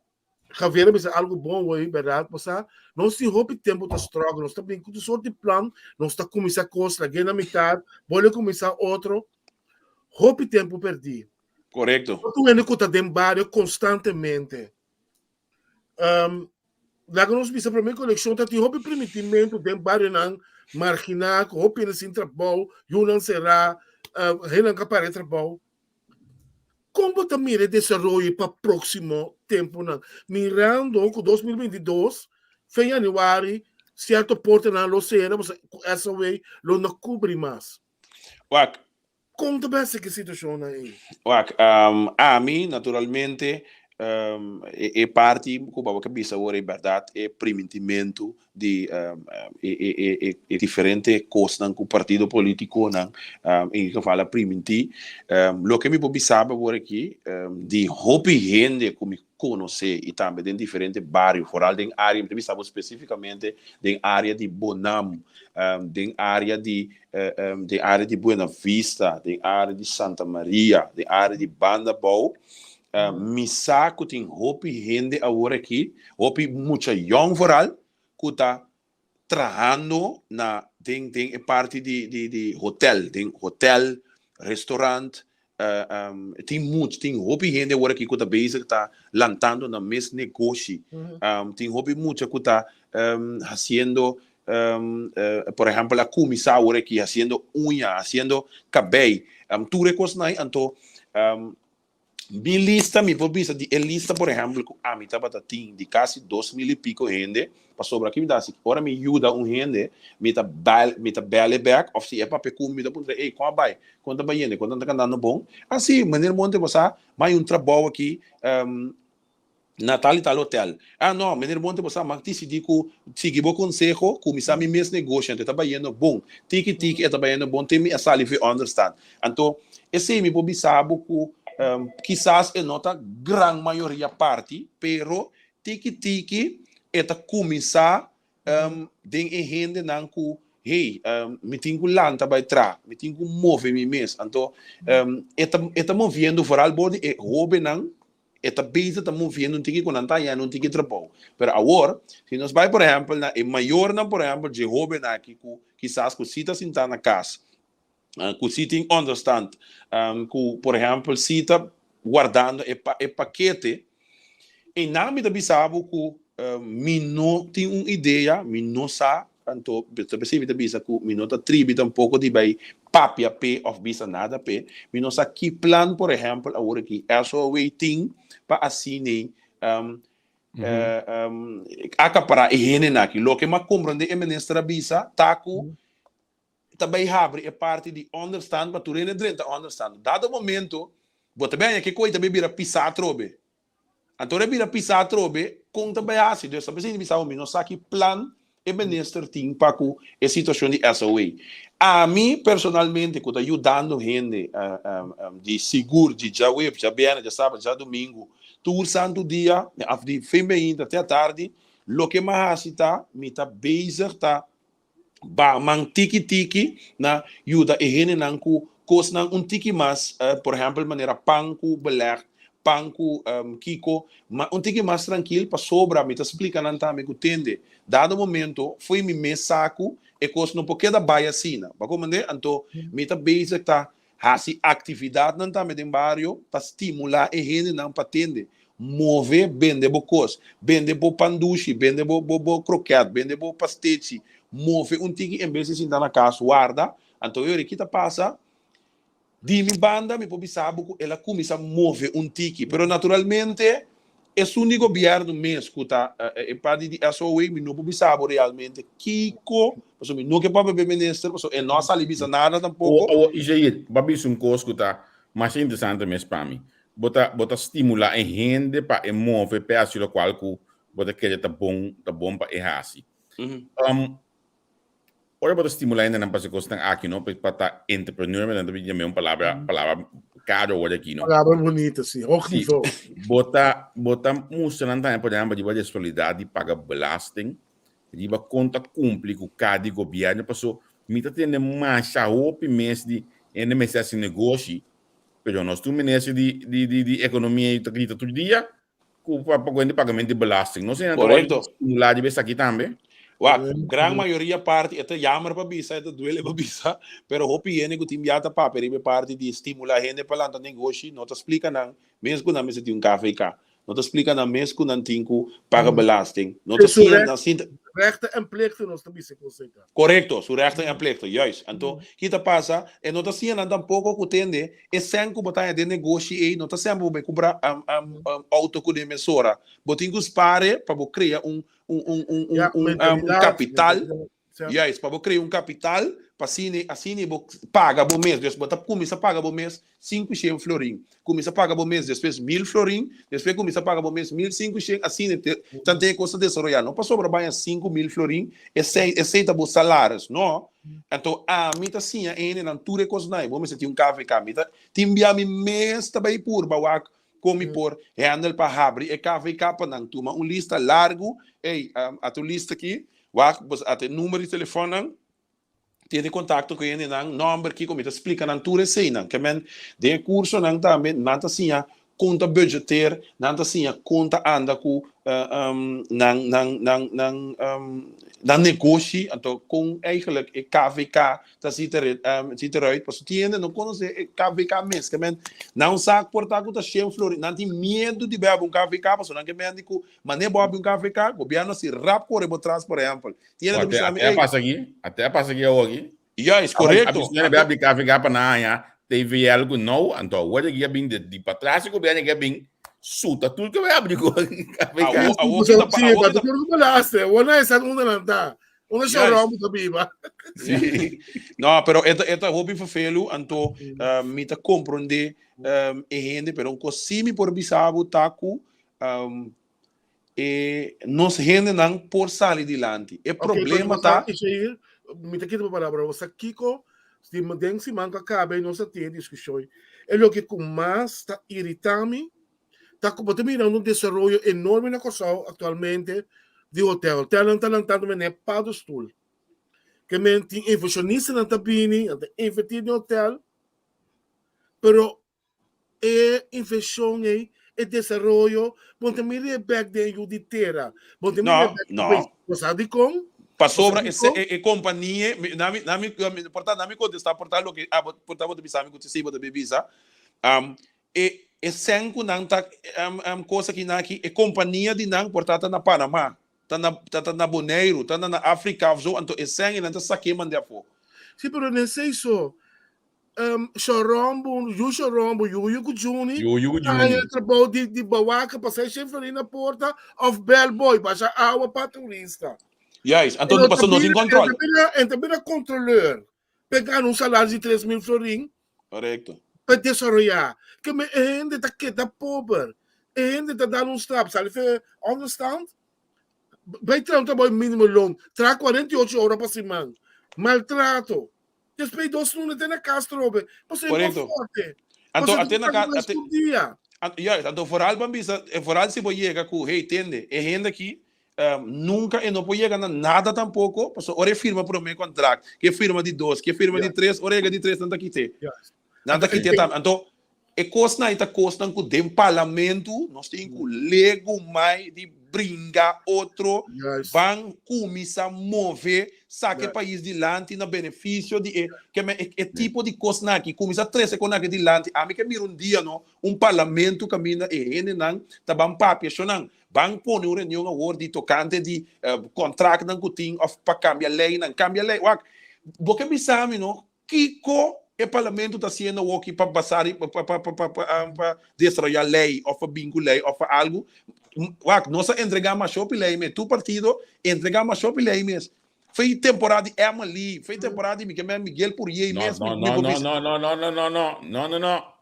Javier a bisa algo bon hoy, berdad? Bo sa, nos tin hopi tempo ta struggle, nos ta bin ku tur sort di plan, nos ta kuminsá kos, lag'é na mitad, bolbe kuminsá otro. Hopi tempo perdí. Korekto. No tur hende ku ta den bario konstantemente. Um, laga nos bisa promé kolekshon ta tin hopi primitimentu den barionan marginá, ku hopi hende sin trabou, yunan será, uh, hendenan ka para e trabou. Kon bo ta mira e desaroyo pa próksimo tempunan? Mirando ku 2022, fin yanüari, sierto portanan lo sera, pasobra ku SOA lo no kubri mas. Wak, Kon ta bèstig e situashonnan ei? Wak, ami naturalmente e parti ku bo a bisa awor e bèrdat e primintimentu di e diferente kosnan ku partido politikonan en geval a primintí. Loke mi por bisa bo awor aki di hopi hende ku mi konosé i tambe den diferente bario, foral den área, mi ta bisa bo spesífikamente den área di Bonam, den área di den área di Buena Vista, den área di Santa Maria, den área di Banda Bou, mi sa ku tin hopi hende awor aki, hopi mucha yòn foral ku ta trahando na den den e parti di di di hotel, den hotel, restaurant, tin much tin hopi hende awor aki ku ta bezig ta lantando nan mes negoshi, tin hopi mucha ku ta hasiendo por ehempel a kuminsá awor aki hasiendo uña, hasiendo kabei, tur e kosnan ei anto Mi lista, mi por bisa di e lista por ehempel ku ami tabata tin di kasi 2000 i piko hende, pasobra aki mi ta hasi, ora mi yuda un hende, mi ta bel, mi ta bel e bek òf si e papia ku mi, mi ta puntra ey kon a bai, kon ta bayendo, kon ta kandando bon? Ah si, meneer Monte bo sa, mi hay un trabou aki na tal i tal hotel. Ah no, meneer Monte bo sa, mi a disidí ku sigui bo konseho, kuminsá mi mes negoshi, anto e ta bayendo bon. Tiki tiki e ta bayendo bon te mi a sali for e ònderstant. Anto esei mi por bisa bo ku kisas e no ta gran mayoria parti, pero tiki tiki e ta kuminsá den e hendenan ku, hey, mi tin ku lanta bai tra, mi tin ku move mi mes. Anto e ta e ta moviendo foral bor di e hóbennan E ta bezig ta moviendo un tiki ku nan ta hañando un tiki trabou. Pero awor, si nos bai por ehèmpel na e mayornan por ehèmpel dje hóbennan aki ku kisas ku si ta sintá na kas, ku si tin ònderstand, ku por ehèmpel si ta wardando e e pakete, einan mi ta bisa bo ku mi no tin un idea, mi no sa Anto, ta p'esei mi ta bisa ku mi no ta tribi tampoko di bai papia p'e òf bisa nada p'e. Mi no sa ki plan, por ehèmpel, awor aki SOAW tin pa asina akapará e hendenan aki. Loke mi a komprondé e minister a bisa ta ku ta bai habri e parti di ònderstand pa tur hende drenta ònderstand. Dado momento bo ta bai haña ke koi ta bai bira pisá atrobe. Anto ora e bira pisa atrobe, kon ta bai hasi? Dios ta bisa bisa bo, mi no sa ki plan e minister tin pa ku e situashon di SOA. Ami personalmente ku ta yudando hende di sigur di djaweps, djabièrnè, djasabra, djadumingu, tur santu dia, af di fin beinta te atardi, loke mi a hasi ta mi ta bezig ta Ba man tiki tiki na yuda e hendenan ku kosnan un tiki mas, por ehèmpel manera pan ku belèg, pan ku kiko, ma un tiki mas trankil pasobra mi ta splika nan tambe ku tende dado momento fo'i mi mes sa ku e kos no por keda bai asina. Bo a komprendé? Anto mi ta bezig ta Hasi aktividatnan tambe den bario pa stimulá e hendenan pa tende, move, bende bo kos, bende bo pan dushi, bende bo bo bo kroket, bende bo pastechi, move un tiki en bes di sinta na kas warda. Anto e ora ki ta pasa? Di mi banda mi por bisa bo ku el a kuminsá move un tiki, pero naturalmente Esun di gobierno mes cu ta e parti di SOA mi no por bisa bo realmente kico, pasobra mi no ke papia p'e minister, pasobra e no a sali bisa nada tampoco. Awor, Isair, bo a bisa un cos cu ta masha interesante mes pa mi. Bo ta bo ta stimulá e hende pa e move p'e hasi lokual ku bo ta kere ta bon ta bon pa e hasi. Um, ora bo ta stimulá hendenan pa hasi kosnan aki no, pa ta entrepreneur, nan ta yam'é un palabra palabra karo awor aki no. Palabra bonito, si, hoog Si, nivo. bo ta bo ta mustra nan tambe por ehèmpel riba responsabilidat di paga belasting, riba kon ta kumpli ku ka di gobièrnu, paso mi ta tende masha hopi mes di hende mester hasi negoshi Pero nos tur minister di di di di economia y ta grita tur dia cu pa pa cuenta pagamento di belasting. No sé, Correcto. Stimula di esaki tambe. Wak, gran mayoria parti, e ta jammer pa bisa, e ta duele pa bisa, pero hopi hende ku tin bia ta papia riba e parti di stimula hende pa lanta negoshi, no ta splika nan mes ku nan mester tin un KVK. No ta splika nan mes ku nan tin ku paga belasting. No ta Su siña recht, nan sinta. rechten en plichten nos ta bisa ku esei ta. Korekto, su rechten en plichten, juist. Anto, ki ta pasa? E no ta siña nan tampoko ku tende e sèn ku bo ta haña den negoshi ei no ta sèn pa bo bai kumpra outo ku den mesora. Bo tin ku spare pa bo krea un un un un Ja, un un mentalidad, kapital. mentalidad. Ja. Juist, pa bo krea un kapital pa asina asina bo paga bo mes. Dus bo ta kuminsá paga bo mes 500 florin. Kuminsá paga bo mes despues 1000 florin, despues kuminsá paga bo mes 1500, asina te tanten e kos ta desaroyá. No pasobra baña 5000 florin, esei esei ta bo salaris, no. Anto ami ta siña e hendenan tur e kosnan ei. Bo mester tin un KVK. Mi ta tin bia mi mes ta bai purba wak Kon mi por handle pa habri e KVK pa nan tuma un lista largu? Ey, ata un lista aki, wak, bos ata e number di telefonnan, tene kontakto ku e hendenan, nòmber, kiko, mi ta splika nan tur eseinan. Ke men, den e kursonan tambe nan ta siña kon ta budgeteer, nan ta siña kon ta anda ku nan nan nan nan nan negoshi, anto kon eigenlijk e KVK ta ziet er ziet eruit pasobra tin hende no konosé e KVK mes ke men nan un sak por ta ku ta shen florin nan tin miedu di bai habri un KVK pasobra nan ke men di ku manera bo habri un KVK gobièrnu a si rap kore bo tras por ehèmpel tin hende ta bisa mi Ate a ey pasa aki ate a pasa aki awo aki juist korekto A bisa bai habri KVK pa nan haña TVL ku nou anto awor aki a bin di patras e gobièrnu aki a bin suta tur ke bai habri ku KVK. Awo awo ki ta Sí, awo pa ki ta tur ku belaste. Wona e san unda nan ta. Unda Juist. Shorombo ta biba. Sí. No, pero e ta, e ta hopi vervelu, anto uh, mi ta comprende um, e hende, pero un kos sí mi por bisa bo ta ku um, e nos hendenan por sali dilanti. E Ok, pero problema bo ta sa, Ishair, mi ta kita bo palabra, bo sa kiko, di den siman ku a kaba nos a tin e diskushon. E loke ku mas ta irita mi Ta ku bo ta mira un desaroyo enorme na Kòrsou aktualmente di hotel. Hotelnan ta lantando manera paddenstoel. Ke men tin invershonistanan ta bini, nan ta invertí den hotel, pero e invershon ei, e desaroyo, bo no ta mira e bèk den e yu di tera. Bo no ta mira e No, bèk den no. pais. Bo sa dikon? Pasobra Bo e sa dikon? e kompania, mi na mi na mi por ta na mi kontestá por ta loke abo por ta bo ta bisa mi ku si bo ta bisa. E e sèn ku nan ta kos aki nan aki, e kompania di nan por ta ta na Panama, ta na ta ta na Boneiru, ta na na Afrika of zo, anto e sèn ei nan ta sak'é mand'é afó. Sí, pero no esei so. Shorombo, yu Shorombo, Yuyu ku Juni, Yuyu ku ta haña Juni. trabou di di bawaka pa sai shen florin na porta of bellboy, basha awa pa turista. Juist, anto Pero pasobra no tin ta kòntròl. bira, e ta bira kontroleur. Pe gana un salario di 3000 florin. Correcto. Pa desaroyá. Ke me e hende ta keda pober. E hende ta dal un strap, sali fe onderstand. Bai traha un trabou mínimo loon. Traha 48 ora pa siman. Maltrato. Despues dos luna te na kas trobe. Pasobra e Correcto. forte. Anto Pasobra ate na ta ka ate tur dia. Juist, anto vooral ban bisa, vooral si bo yega ku hey tende, e hende aki Nunca e no por yega na nada tampoco, pasobra ora e firma prome contract, ke firma di dos, ke firma di tres, ora yega di tres nan ta kite. Nan ta kite tambe. Anto, e kosnan ei ta kosnan ku den parlamento nos tin ku legumai di bringa otro, ban kuminsá move, saka e pais dilanti na benefisio di e, ke men e tipo di kosnan aki, kuminsá trese kosnan aki dilanti. Ami ke mira un dia no, un parlamento kaminda e hendenan ta ban papia shonnan. Ban pone un reunion awor di tokante di kontraktnan ku tin òf pa kambia leinan. Kambia lei. Wak, bo ke bisa mi no kiko e parlamento ta hasiendo awoki pa basa riba pa pa pa pa pa desaroyá lei òf pa bin ku lei òf pa algu. Wak, nos a entregá masha hopi lei mes. Tur partido entregá masha hopi lei mes. Fei temporada di Emily, fei temporada di Miguel Purier No, mes. no, no, no, no, no, no, no, no, no, no, no, no.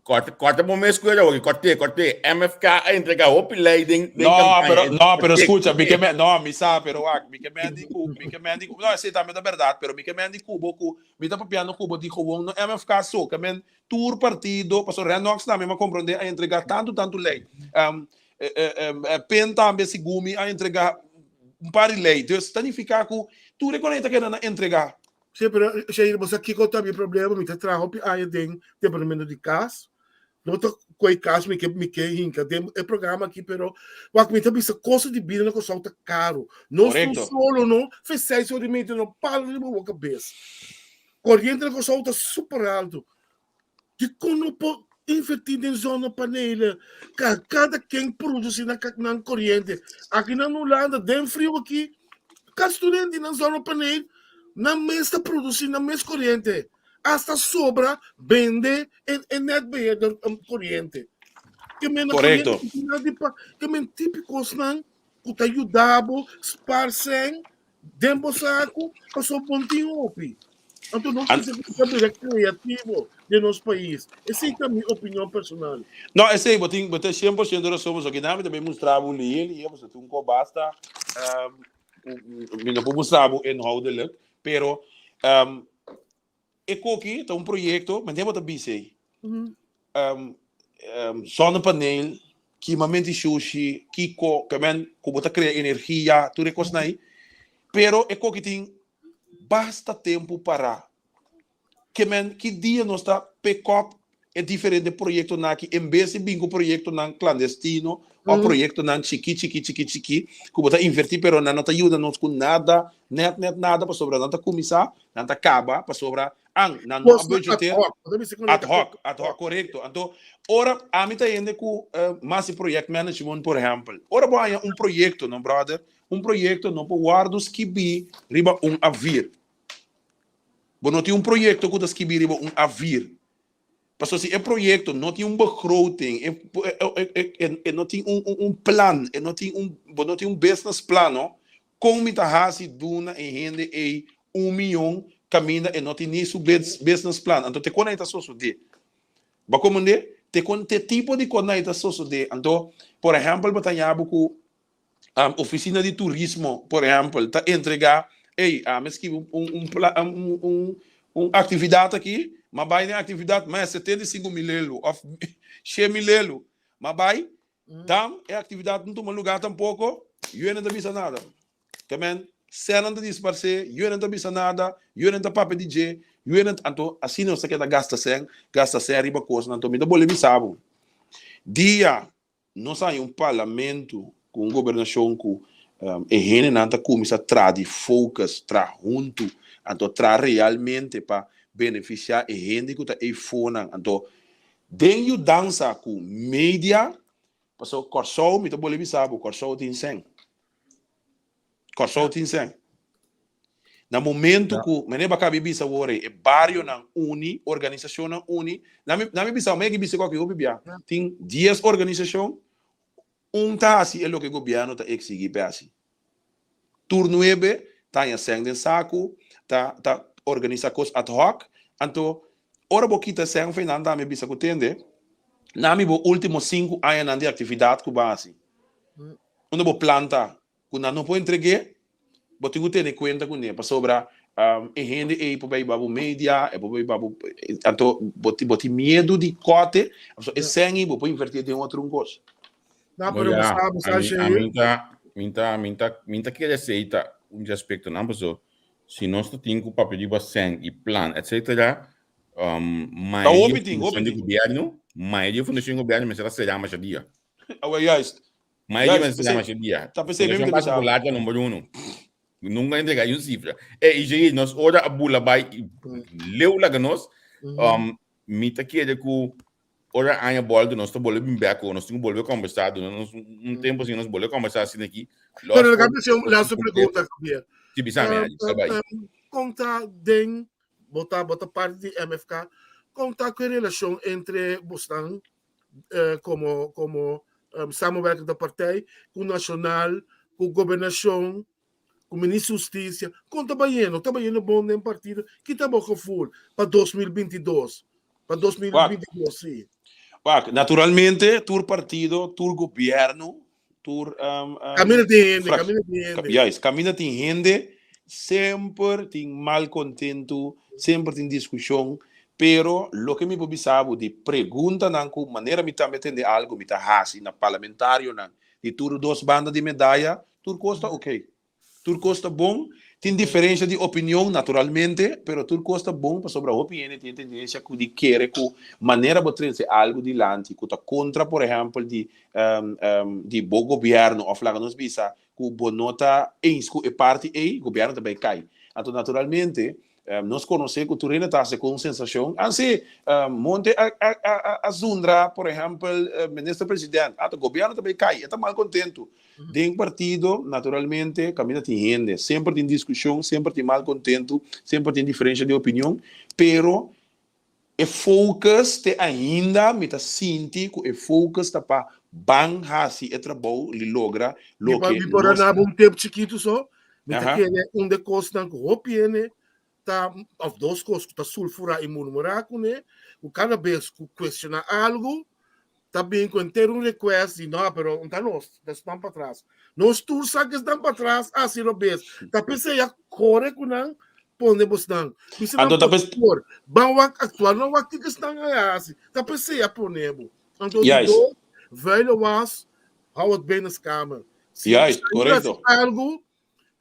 Korte, korte bo mes kuera hoki, korte, korte. MFK a entrega hopi lei den, den No, campaña. pero, no, pero Korte, escucha, mi korte. ke me, no, mi sa, pero wak, mi ke men di ku, mi ke men di ku, no, esei tambe ta berdad, pero mi ke men di ku bo ku, mi ta papiando ku bo di gewoon no MFK so, ke men tur partido, pasobra Rennox tambe mi a komprondé a entrega tantu tantu lei. Um, eh, eh, eh, pen tambe segun mi a entrega un par di lei. Dus ta nifiká ku tur e konei ta keda na entrega. Sí, pero Shair, bo sa kiko ta mi problema? Mi ta traha hopi aña den departamento di kas. No ta koe kas mi ke mi ke hinka den e programa aki, pero wak mi ta bisa kosto di bida na Kòrsou ta karu. Nos un Korekto. solo no fe seis ora i media no palo riba bo kabes. Koriente na Kòrsou ta super alto. Dikon no por invertí den zonnepanelen? Ka kada ken produsí nan nan koriente. Aki na Hulanda, den friu aki, kasi tur hende nan zonnepaneel, nan mes ta produsí nan mes koriente. Asta sobra bende e e netbeheerder koriente. Ke men na Korekto. koriente nan di pa ke men típikosnan ku ta yuda bo spar sèn Den bo saku, pasobra bo no tin hopi. Anto nos An mester kuminsá bira kreativo den nos pais. Esei ta mi opinion personal. No, esei bo tin, bo tin sien por siento rason, pasobra kinan mi ta bay mustra bo lihe lihe, pasobra tin un ko basta, mi no por mustra bo inhoudelijk, pero E koki ta un proyekto, manera bo ta bisa ei, zonnepaneel, kimamenti shushi, kiko, ke men ku bo ta krea energia, tur e kosnan ei. Pero e koki tin basta tempu pará. Ke men ki dia nos ta pick up e diferente proyektonan aki en bes di bin ku proyektonan klandestino òf proyektonan chiki chiki chiki chiki ku bo ta invertí pero nan no ta yuda nos ku nada, nèt nèt nada pasobra nan ta kuminsá nan ta kaba pasobra an nan no a Kosnan ad budgeteer hoc, bo ta bisa ku nan ad ta hoc, ad hoc korekto. Anto ora ami ta hende ku mas di project management por ehèmpel ora bo haña un proyekto no brother un proyekto no por wòrdu skibí riba un A4. Bo no tin un proyekto ku ta skibí riba un A4. Pasobra si e proyekto no tin un begroting, e e e no tin un un plan, e no tin un bo no tin un business plan no, kon mi ta hasi duna e hende ei un miyon kaminda e no tin ni su business plan? Anto te kon ei ta sosodé? Bo a komprendé? Te kon te tipo di kon ei ta sosodé. Anto, por ehèmpel bo ta haña bo ku Oficina di turismo, por ehempel, ta entrega, ey, ami a skibi un, un, un, un, un actividad aki, ma bay den actividad mas 75 mil elu of 100 mil elu, ma bay, dan e actividad no tuma lugar tampoco, yu no ta bisa nada. Ke men, senan ta disparce, yu no ta bisa nada, yu no ta papia di dje, yu no, anto asina nos ta keda gasta sen, gasta sen riba cosnan. Anto mi ta bolbe bisa bo, dia Nos haña un parlamento ku un gobernashon ku e hendenan ta kuminsá traha di focus, traha huntu, anto traha realmente pa benefisiá e hende ku ta eifonan. Anto den yudansa ku media, pasobra Kòrsou, mi ta bolbe bisa bo, Kòrsou tin sèn. Kòrsou tin sèn. Na momento ku, manera bo a kaba di bisa awor ei, e barionan uni, organisashonnan uni, na mi na mi bisa, mi a bisa ku aki hopi bia, tin dies organisashon, un ta hasi e loke gobièrnu ta eksigí pa e hasi. Tur nuebe ta haña sèn den saku, ta ta organisá kos ad hoc, anto ora bo kita sèn for nan tambe bisa ku tende, na mi bo último sinku añanan di aktividat ku bo a hasi, unda bo planta ku nan no por entreg'é, bo tin ku tene kuenta kuné, pasobra e hende ei por bai bo media, e por bai bo, anto bo tin bo tin miedu di kòte, pasobra e sèn ei bo por invertí den otro un kos. No, No, pero bo ya, sa, bo sa, ami, Shane. ami ta, mi ta, mi ta, mi ta kere esei ta un di aspektonan, paso si nos ta tin ku papia riba sèn i plan, etcetera, um, Ta mayoria hopi tin, hopi fundashon di tin. gobièrnu, mayoria fundashon di gobièrnu mester a será masha dia. Awe juist. Mayoria Juist, mester será p'esei, masha dia. ta p'esei mesmo Fundashon ta Base bisa bo. Popular ta number uno. Nunca entrega un cifra. E IGI, nos ora a bula bai i leu laga nos. Mi ta kere ku ora aña bolto nos ta bolbe bin bek ku nos tin ku bolbe kombersá. Duna nos un tempu asina nos bolbe kombersá asina aki. Los Pero por laga mi hasi un los laatste por pregunta, Javier. Si bisa mi, Adi, bai. Kon ta den bo ta bo ta parti di MFK, kon ta ku e relashon entre bosnan komo komo samenwerkende partij ku nashonal, ku gobernashon, ku minister di hustisia, kon ta bayendo? Ta bayendo bon den partido? Ki ta bo gevoel pa 2022? Pa 2022 si. Wak, naturalmente tur partido, tur gobierno, tur Kaminda tin hende, kaminda tin hende. Juist, kaminda tin hende, semper tin malkontentu, semper tin diskushon, pero loke mi por bisa bo di preguntanan ku manera mi tambe tende algu mi ta hasi na parlamentarionan di tur dos banda di medaya, tur kos ta oké. Tur kos ta bon, tin diferensha di opinion naturalmente, pero tur kos ta bon pasobra hopi hende tin e tendensia ku di kere ku manera bo trese algu dilanti ku ta kontra por ehèmpel di di bo gobièrnu òf laga nos bisa ku bo no ta eens ku e parti ei, gobièrnu ta bai kai. Anto naturalmente nos konosé ku tur hende ta hasi ku un sensashon, ah si, Monte a a a zundra por ehèmpel minister president, anto gobièrnu ta bai kai, e ta malkontentu. Den partido, naturalmente, kaminda tin hende. Semper tin diskushon, semper tin malkontentu, semper tin diferensha di opinion, pero e focus te ainda mi ta sinti ku e focus ta pa ban hasi e trabou li logra loke Mi por nos. a naba un tep chikitu so, mi ta kere un de kosnan ku hopi hende ta, òf dos kos ku ta sulfurá i murmurá kuné, ku kada bes ku kuestioná algu, ta bin ku henter un request di no, pero un ta nos, ta esnan patras. Nos tur sa ku esnan patras hasi robes. Ta p'esei a kore ku nan pone bosnan. Bisa nan Anto ta por p'es. favor, ban wak aktua, no wak kiko esnan a hasi. Ta p'esei a pone bo. Anto di Juist. dos, vuile was, hou het binnenskamer. Si Juist, Shaira hasi korekto. algu,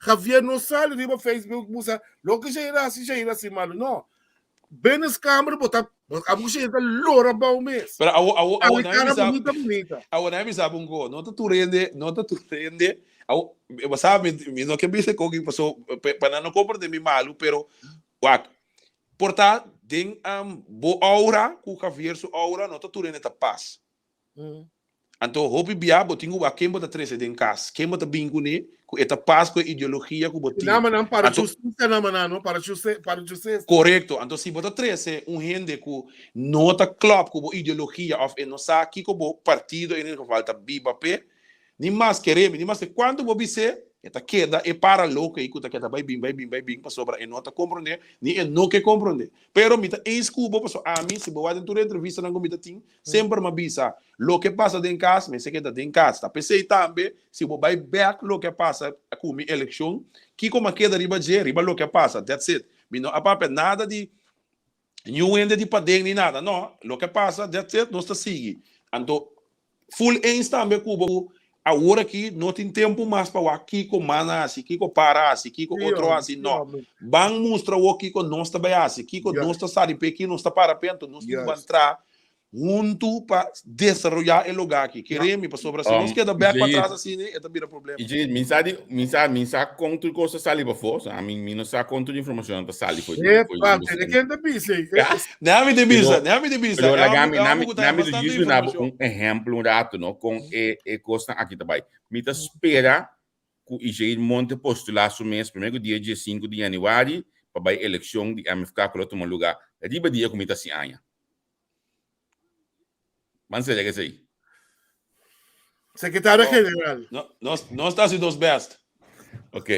Javier no sali riba Facebook busa loke Shaira hasi, Shaira hasi malu. No. Binnenskamer bo ta abo Shaira ta lora bou mes. Pero awo awo awo Awe na cara bisa bonita bonita. awo na bisa bun ko no ta tur hende no ta tur hende awo bo sa mi mi no ke bisa koki paso pa nan no komprende mi malu pero wak por ta den bo aura ku Javier su aura no ta tur hende ta pas. Anto hopi bia bo tin ku wak ken bo ta trese den kas, ken bo ta bin kuné, ku e ta pas ku e ideologia ku bo tin. Namanan para Anto, justisia namanan no, para juste, para justisia. korekto. Anto si bo ta trese un hende ku no ta klòp ku bo ideologia òf e no sa kiko bo partido en ieder geval ta biba p'e, ni mas kere mi, ni maske kuantu bo bis'é, e ta keda e para loko ei ku ta keda bai bin, bai bin, bai bin pasobra e no ta komprondé, ni e no ke komprondé. Pero mi ta eens ku bo pasobra ami si bo wak den tur e entrevistanan ku mi ta tin, Semper m'a bisa, loke pasa den kas, mester keda den kas. Ta p'esei tambe, si bo bai bèk loke a pasa ku mi elekshon, kiko m'a keda riba dje? Riba loke a pasa, that's it. Mi no a papia nada di niun hende di paden ni nada, no. Loke a pasa, that's it, nos ta sigui. Anto, full eens tambe ku bo ku awor aki no tin tempu mas pa wak kiko man a hasi, kiko par a hasi, kiko otro a hasi, no. Ban mustra awor kiko nos ta bai hasi, kiko nos ta sali p'e, kiko nos ta para p'e, anto nos tin ku ban traha huntu pa desaroyá e lugá aki. Kere mi, pasobra si nos keda bèk patras asina, e ta bira problema. I mi sa di, mi sa, mi sa kon tur kos ta sali pafó, sa mi, mi no sa kon tur informashonnan ta sali for di, for di Epa, tene ken ta bisa ei. Nea mi ta bisa, nea mi ta bisa. Pero laga mi, na mi, na mi ta djis duna bo un ehèmpel un ratu, no, kon e, e kosnan aki ta bai. Mi ta spera ku Ijeir Monte postulá su mes promé ku dia diesinku di yanüari pa bai elekshon di MFK ku lo tuma lugá riba dia ku mi ta hasi aña. Ban seria ku esei. Sekretario General. No, nos, nos ta hasi nos best. Ok.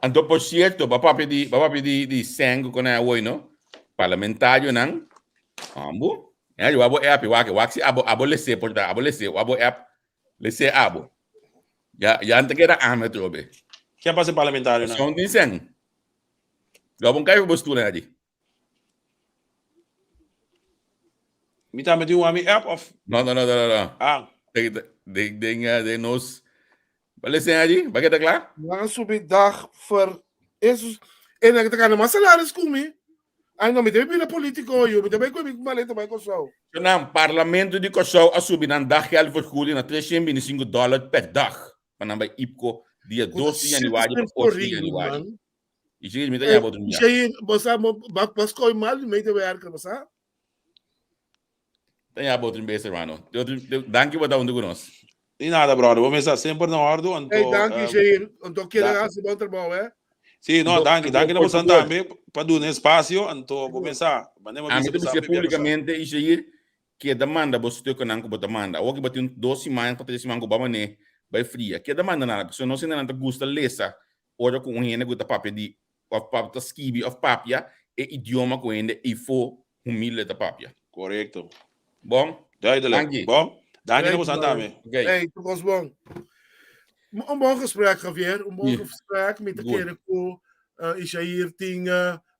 Anto por sierto, ba papia di, ba papia di, di sèn ku konai awoi no? Parlamentarionan, ambu, eh, abo app, wak, wak si abo, abo lesé por ta, abo lesé, abo app, Lesé abo. Ya, ya ante keda ame trobe. Ke a pasa parlamentario nan? Son dicen. Lo bon kai bo stoel adi. Mi tambe tin un ami app of? No, no, no, no, no. Ah. De, de, de, de, de nos. Ba lesen adi? Ba keda kla? Nan subi dag voor esos en ek te gana mas salaris ku mi. Ay no, mi debe bira politico yo, mi debe ku mi maleta bai Kòrsou. Nan Parlamento di Kòrsou a subi nan daggeldvergoeding na 325 dollar per dag pa nan bai IPKO dia 2 di januari pa 8 di januari. I Jair, mi ta yama otro dia. Jair, bo sa, bo skohe mal di medewerker, bo sa? Ta yama otro bes, hermano. Danki bo ta huntu ku nos. Di nada, brother. Bo mester semper na ordu. Anto, Hey, danki, Jair. Anto, keda hasi bon trabou, eh? Sí, no, danki. Danki na boso tambe pa duna espacio. Anto, bo mester. Ami ta bisa publicamente, Jair, keda manda bo stuknan ku bo ta manda. Awor ki bo tin dos siman pa tres siman ku bo a man'é bai fria. Keda manda nan. Pasobra nos hendenan ta gusta lesa ora ku un hende ku ta papia di òf ta skibi òf papia e idioma ku hende ifo humilde ta papia. Korekto. Bon. Duidelijk. Danki. Bon, danki na Hey, bosan tambe. Oké. Hey, tur kos bon. Un bon gesprek, Javier. Un bon Ja. gesprek. Mi ta Goed. kere ku Ishair tin,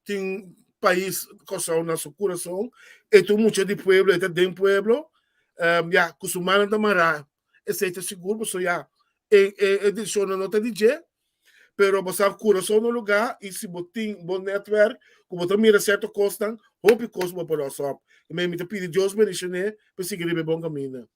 tin pais Kòrsou na su kurason. E ta un mucha di pueblo, e ta den pueblo. Ya, ku su mannan ta mará. Esei ta sigur, pasobra ya, e, e, e desishonnan no ta di dje. Pero bo sa kurason na lugá i si bo tin bo netwerk ku bo ta mira sierto kosnan, hopi kos bo por los op. I mi ta pidi Dios bendishoné pa e sigui riba e bon kaminda.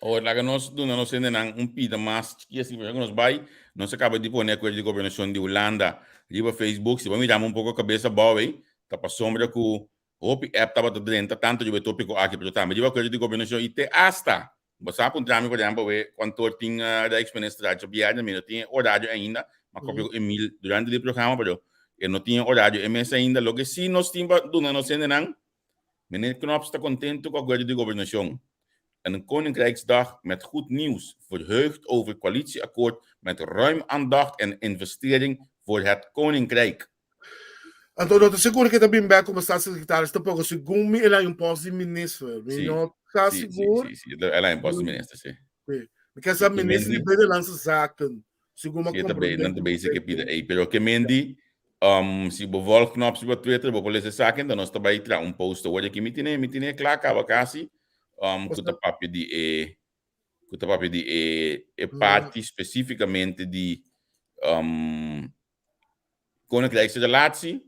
Awor laga nos duna nos hendenan un pida mas chiki asina pasobra ku nos bai. Nos a kaba di pone akuerdo di gobernashon di Hulanda riba Facebook. Si bo mira mi un poko kabes abou ei, ta pasobra ku hopi app tabata drenta tantu riba e topiko aki pero tambe riba akuerdo di gobernashon i te asta Bo sa puntra mi por ehempel we kantoor tin Rijksminister a djabièrnè, mi no tin e orario ainda, m'a kopia ku Emil durante di e programa pero e no tin e orario e mes ainda. Loke si nos tin pa duna nos hendenan, Meneer Knops ta kontentu ku akuerdo di gobernashon. Een Koninkrijksdag met goed nieuws, verheugd over coalitieakkoord met ruim aandacht en investering voor het Koninkrijk. Anto no ta sigur ke ta bin bek komo staatssecretaris tampoco, segun mi el a un post di minister. Mi Sí, no ta sí, sí, sigur. sí, sí. El a un post di minister, sí. Sí. Mi ke sa Sí, ke minister di mendi, Binnenlandse Zaken, segun mi a sí, ta be, comprende. nan ta bezig ke pida ei. Pero ke mendi, si bo volg Knops riba Twitter, bo por lesa esaki, enton nos ta bai traha un post awor aki. Mi tine, mi tine kla kaba kasi, ku ta papia di e, ku ta papia di e, e parti spesifikamente di, Koninkrijkse relatie,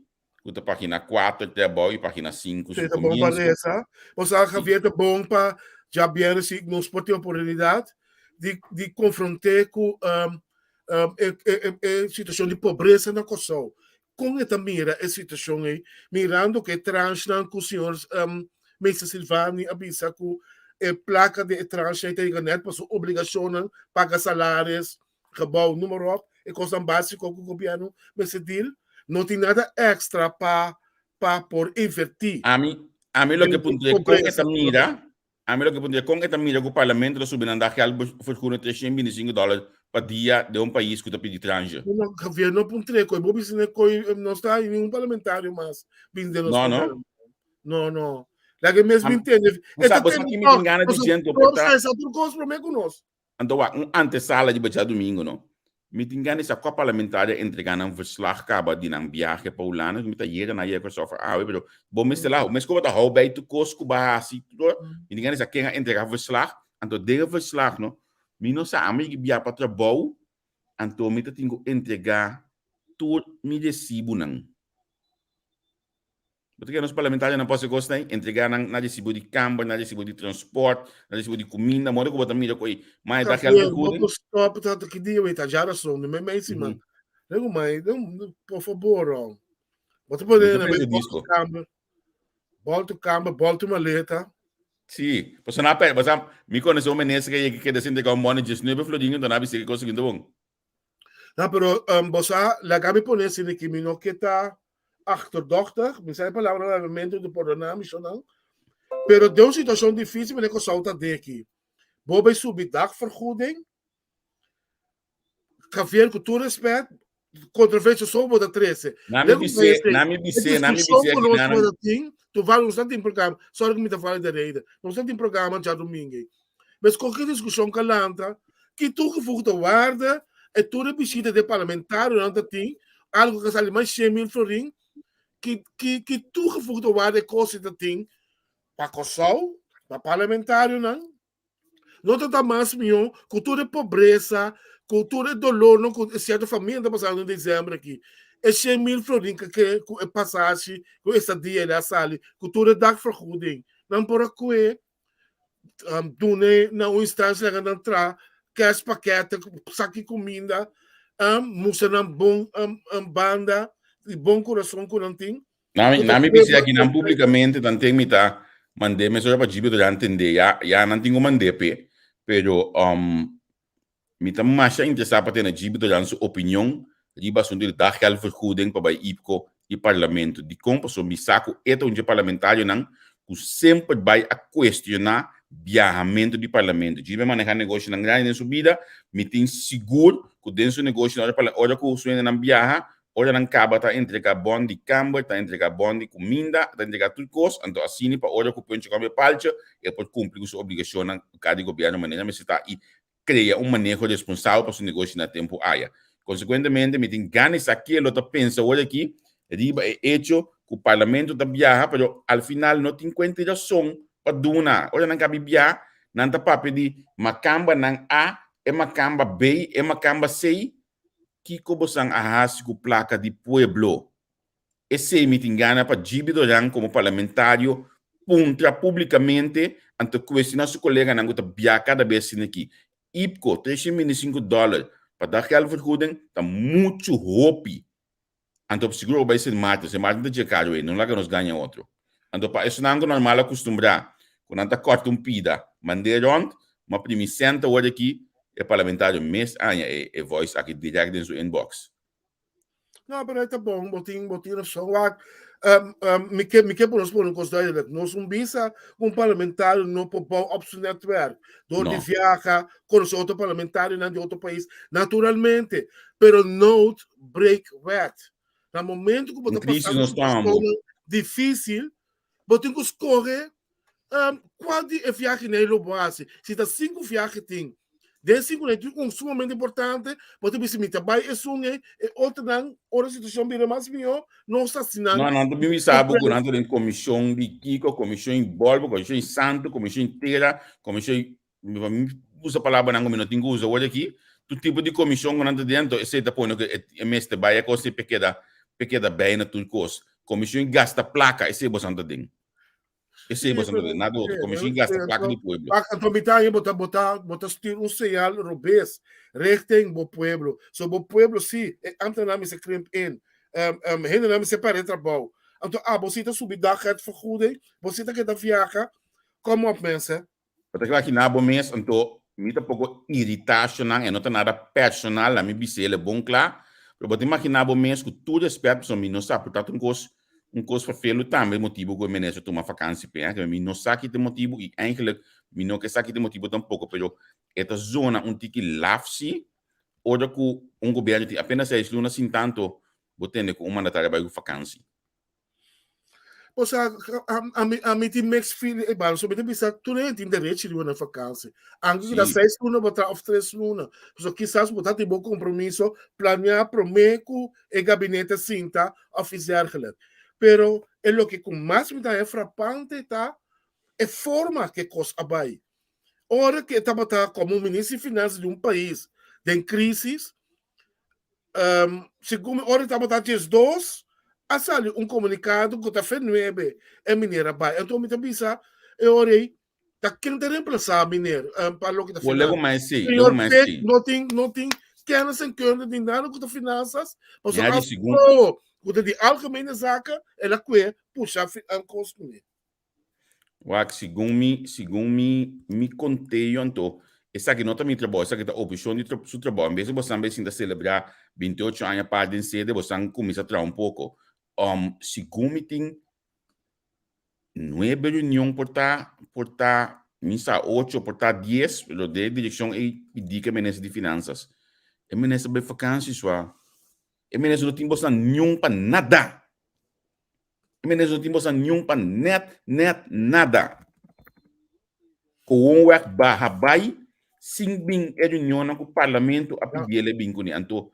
ku ta pagina 4 te abou i pagina 5 su Ta bon pa komienso. lesa. O sea, Javier, ta bon pa djabièrnè si nos por tin oportunidat di di konfronté ku e e e situashon di pobresa na Kòrsou. Kon e ta mira e situashon ei, mirando ku e transhnan ku señor Meester Silvani a bisa ku e plaka di e transh ei ta yega nèt pa su obligashonnan, paga salaris, gebouw, noem maar op, e kosnan básiko ku gobièrnu mester deal, no tin nada èkstra pa pa por invertí. Ami, ami loke Den puntr'é kon e pobresa. ta mira, ami loke puntr'é kon e ta mira ku parlamento ta subi nan da geldvergoeding 325 dòler pa dia den un pais ku ta pidi transje. No, no, Javier, no puntr'é koe, bo bisa ne koe no sta ahí ningun parlamentario mas bin den nos No, no. programa. No, no. Laga e mes Am, bin tende. bo E sa, ta bo sa tende ki mi tòg, tin gana di pasobra djente por nos ta. ta hesa tur kos promé ku nos. Anto wak un antesala riba djadumingu no. Mi tin gana di sa kua parlamentario a entrega nan verslag kaba di nan biahe pa Hulanda. Mi ta yega na yega Kòrsou for awe pero bo mester la mes ku bo ta hou bij tur kos ku bo a hasi tur. Mi tin gana di sa ken a entrega verslag. Anto den e verslag no mi no sa ami yega bia pa trabou anto mi ta tin ku entrega tur mi resibunan. Bo ta kere nos parlamentarionan por hasi kosnan ei? Entregá nan na resibo di kamber, na resibo di transport, na resibo di kuminda, moda ku bo ta mira ku ei mai ta Javier, bo geldvergoeding. por stop ta ki dia wey ta ja rason di mei mei siman. Lego mai, por favor, oh. Bo ta Mi pone ta na pensa bay disko. bolto kamber, bolto kamber, bolto maleta. Sí, pasobra nan a pèrdè, pasobra mi konosé un minister ke yega keda sin entregá un bòn di diesnuebe florin, enton nan a bisa ke kos ta bon. No, pero bo sa, laga mi pone asina ki mi no ke ta achterdochtig, mi sa e palabra na lamento di pordoná mi shonnan, pero den un situacion difícil manera Kòrsou ta den aki, bo bai subi dagvergoeding, Javier, ku tur respet, kontroversia so bo ta trese. Na mi Lego bisé, bai esei, na mi e bisé, na mi discusion bisé ku aki nos nan. tabata tin, toevallig nos ta tin programa, sorry ku mi ta fala di reden, nos ta tin programa djadumingu ei. Mes koke diskushon ka lanta, ki toegevoegde waarde e tur e bishita di e parlamentarionan ta tin, algo ka sali mas 100.000 florin, ki ki ki toegevoegde waarde e kos ta tin pa Kòrsou, pa parlamentarionan? No ta ta mas mihó ku tur e pobresa, ku tur e dolornan ku e sierto famia ta pasando den desèmber aki, e 100.000 florin ka ke ku e pasashi, ku e estadia el a sali, ku tur e dagvergoeding, nan por a kue dune na un instancia laga nan traha kerstpakketten, saki kuminda, mustra nan bon banda i bon kurason ku nan tin. Nami, nami bisa aki nan publicamente dan ten mi ta mandé mesora pa Gibio ya entende ya ya nan tin ku mandé pe pero Mi ta masha interesá pa tene Djibi Doran su opinion riba asuntu di daggeldvergoeding pa bai IPKO i Parlamento. Dikon? Pasobra mi sa ku e ta un dje parlamentarionan ku semper bai a kuestioná biahamentu di Parlamento. Djibi a manehá negoshonan grandi den su bida. Mi tin sigur ku den su negoshonan ora ora ku su hendenan biaha, Ora nan kaba ta entrega bon di kamber, ta entrega bon di kuminda, ta entrega tur kos, anto asina pa ora ku Puncho kambia palcho e por kumpli ku su obligashonnan ka di gobièrnu manera mester ta i krea un maneho responsabel pa su negoshi na tempu aya. Konsekuentemente mi tin gana di sa ke lo ta pensa ora aki riba e echo ku parlamento ta biaha pero al final no tin kuenta i rason pa duna. Ora nan kabi biaha nan ta papia di makambanan A, e makamba B, e makamba C. Kiko bosan a hasi ku plaka di pueblo? Esei mi tin gana pa Gibi Doran komo parlamentario puntra publikamente anto kuestiona su koleganan ku ta bia kada bes asina aki. Ipko, 325 dòler pa daggeldvergoeding ta muchu hopi. Anto sigur bo bai Sint Maarten, Sint Maarten ta dje karu ei, no laga nos gaña otro. Anto pa esunnan ku normal a kustumbrá ku nan ta kòrta un pida mand'é rònt, ma primi sènt awor aki e parlamentario mes aña e voice aki dirèkt den su inbox. No, pero e ta bon, bo tin, bo tin rason. Wak, um, um, mi ke, mi ke por nos pone un kos duidelijk. Nos un bisa ku un parlamentario no por bou op su netwerk. Door di No. viaja, konosé otro parlamentarionan di otro pais, naturalmente. Pero nood break wet. Na momento ku bo Un ta crisis pasando nos ta, ambo. situacionnan difícil, bo tin ku skohe um, kual di e viahenan lo bo hasi. Si ta sinku viahe tin, den sinku nan tin un sumamente importante, bo ta bisa mi ta bai esun ei, e otronan ora situacion bira mas mihó, nos ta hasi nan No, nan ta bin bisa bo ku nan ta den komishon di kiko, komishon di bolbo, komishon di santu, komishon di tera, komishon di Mi pa mi usa palabranan ku mi no tin ku usa awor aki, tur tipo di komishon ku nan ta den, anto esei ta pone ku e mester bai e kos ei pa e keda pa e keda bei na tur kos. Komishon gasta plaka, esei boso ta den. Esei boso ta den, nada otro. Komishon gasta plaka di pueblo. Anto mi ta haña bo ta bo ta bo ta stuur un señal robes richting bo pueblo. So bo pueblo si e ambtenaar mester krimp in, hendenan mester perde trabou. Anto abo si ta subi daggeldvergoeding, bo si ta keda viaha, kom op mensen. Bo ta imaginá bo mes, anto mi ta poko iritashonan, e no ta nada personal, la mi bis'el e bon kla, pero bo ta imaginá bo mes ku tur respèt, pasobra mi no sa por ta un kos, un kos ferfelu tambe motibu ku e minister tuma fakansi p'e, ke mi no sa ki ta e motibu i eigenlijk mi no ke sa ki ta e motibu tampoko, pero e ta zona un tiki laf si, ora ku un gobièrnu tin apenas seis luna sin tanto bo tende ku un mandatario a bai ku fakansi. O sea, a mi, a mi tin mixed feeling, eh, so mi ta bisa, tur hende tin derecho riba na vakantie. Aunke ku ta 6 luna bo ta of 3 luna. So kisas bo ta tin bo compromiso planea promé ku e gabinete sinta of iets dergelijks. Pero e loke ku mas mi ta haña frappante ta e forma ku e kos a bai. Ora ku e tabata komo minister di finansa di un pais den crisis, Segun mi ora tabata 12, a sali un komunikado ku ta fe 9 e meneer a bai. Anto mi ta bisa e ora ei, ta ken ta remplasá meneer pa loke ta finansa? Señor Pek no tin no tin kennis en kunde di nada ku ta finansas, pasobra as ku ta di algemene zaken el a kue pusha kos kuné. Wak, segun mi, segun mi, mi konteo anto, esaki no ta mi trabou, esaki ta oposishon di su trabou. En bes di bosan bai sinta selebrá 28 aña par den sede, bosan kuminsá traha un poko. Um, segun mi tin nuebe reunion por ta, por ta, mi sa ocho, por ta 10, pero den e direkshon ei pidí ku e minister di Finansas. E minister bai fakansi sua. E minister no tin bosan niun pa nada. E minister no tin bosa niun pa net, net nada. Gewoonweg baha bai sin bin e reunionnan ku parlamento a pidi el e bin kuné. Anto,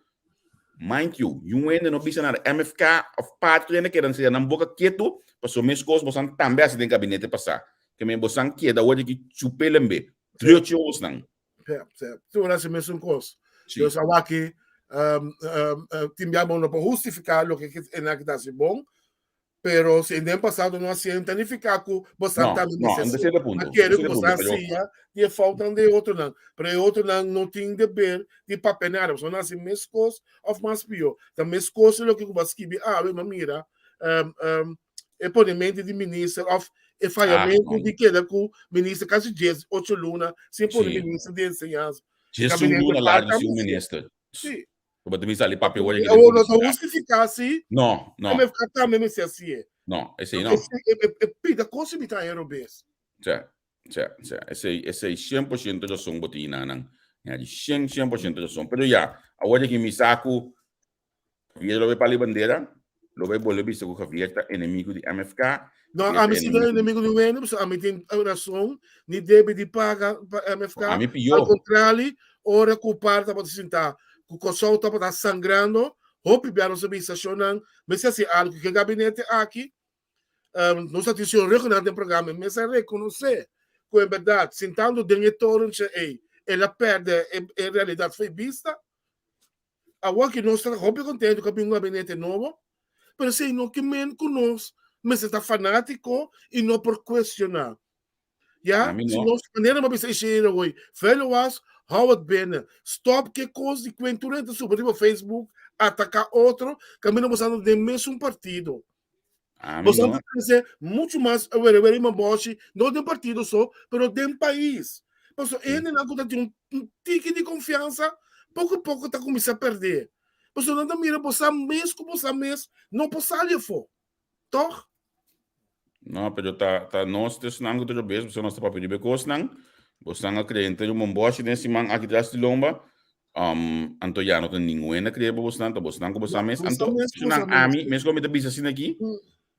mind you, niun hende no bisa nada. MFK of Patria hende keda sera nan boka ketu pasobra meskos bosan tambe hasi den gabinete pasá. Ke men bosan keda awor di ki chup'é lembe. Driochi hosnan. Ja, ja. Tur hasi mesun kos. Sí. Dus awaki tin bia bo no por hustifiká loke ke e nan ta hasi bon, pero si den pasado no hasié, no ta nifiká ku bo sa No, tambe no, mester no hasié. ta punto. A kere Ese ku ta bo punto, sa pero hasié di e foutnan di e otronan, pero e otronan no tin deber di papia nada, pasobra nan hasi meskos òf mas pió. Ta meskos loke ku bo a skibi awe, mi a mira e ponemento di minister of e fayamento Ah, di keda ku minister kasi 18 luna sin pone Sí. minister di enseñansa. Djes un Gabinete luna largo falta sin un sí. minister. Sí. Bo ta bisa ali papia word que Awor no ta justifica si No, no. MFK tambe mester hasié. No, esei no. E pida kos mi ta hero bes. Tja, tja, tja. Esei, esei 100% rason bo tin nan. Ja, di 100, 100% rason. Pero ya, awor ki mi sa ku Javier lo bai pali bandera, lo bai bolbe bisa ku Javier ta enemigo di MFK. No, ami si ta enemigo di wende, pasobra ami tin rason, ni debe di paga pa MFK. Ami pió. Al kontrali, ora ku par tabata sintá, ku Kòrsou tabata sangrando, hopi bia nos a bisa shonnan mester hasi algu ku e gabinete aki. Nos a tin señor Ruggenaath den programa, e mes a rekonosé ku en bèrdat sintando den e torentje ei, el a pèrdè e realidat fo'i bista. Awor ki nos ta hopi kontentu ku a bin un gabinete nobo, pero esei no ke men ku nos mester ta fanátiko i no por kuestioná. Ya, Ami si no. nos manera mi a bisa Isheira hoy, vuile was, hou het binnen. Stop ke kos di kuen tur hende ta subi riba Facebook, ataká otro, kaminda bo sa den mesun partido. Ami Bo sa no. ta crece mucho mas were were y maboshi, no den partido so, pero den pais. Paso hendenan ku ta tin un, un tiki di confianza, poco poco ta cuminsa perde. Paso nan ta mira bo sa mes ku bo sa mes no por sali afo. Toch? No, pero ta, ta nos tusnan ku ta robes, pasobra nos ta papia riba e kosnan. Bosnan a krea henter un bomboshi den siman aki tras di lomba. Anto ya no ta ningun hende a krea pa bosnan, ta bosnan ku bosan mes. Bosan Anto, mes ku nan bosan mes. ami, mes ku mi ta bisa asina aki,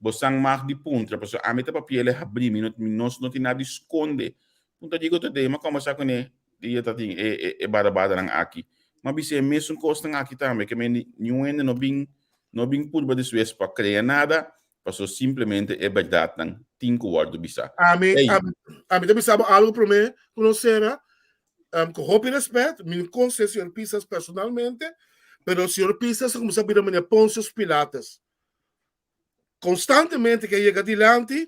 bosan mag di puntra, pasobra ami ta papia el e habrí, mi no, nos no tin nada di skonde. Punta digo ta den, mi a kombersá kuné dia ta tin e, e, e barabadanan aki. Mi a bisa e mesun kosnan aki tambe, ke men niun hende no bin, no bin purba despues pa krea nada, pasobra simplemente e bèrdatnan tin ku wòrdu bisá. Ami, Ey. ami, ami ta bisa bo algu promé ku nos sera. Ku hopi respet, mi no konosé señor Pisas personalmente, pero señor Pisas a kuminsá bira manera Pontius Pilatus. Konstantemente ke yega dilanti,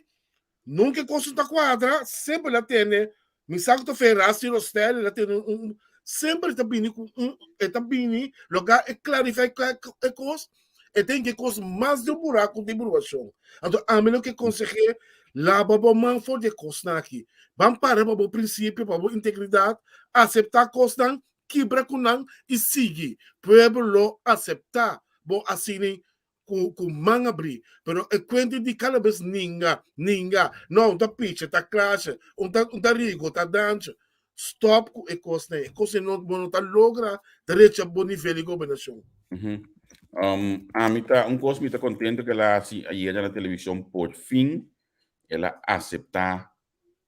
nunka e kos no ta kuadra, semper el a tene, mi sa ku ta fe Rasti Rostel, el a tene un, semper e ta bini ku un, e ta bini loga e klarifiká e kos, E ten ke kos mas di un buraku di bruashon. Anto ami lo ke konseh'é, laba bo man for di e kosnan aki. Ban para pa bo prinsipio, pa bo integridat, aseptá kosnan, kibra ku nan i sigui. Pueblo lo aseptá bo asina ku ku man abrí. Pero e kuenta di kada bes ninga, ninga, no, un ta picha, ta klasha, un ta un ta rigo, ta dancha. Stop ku e kosnan ei. E kosnan ei no, bo no ta logra drecha bo nivel di gobernashon. Ami ta, un kos mi ta kontento ku el a hasi ayera na televishon, por fin el a aseptá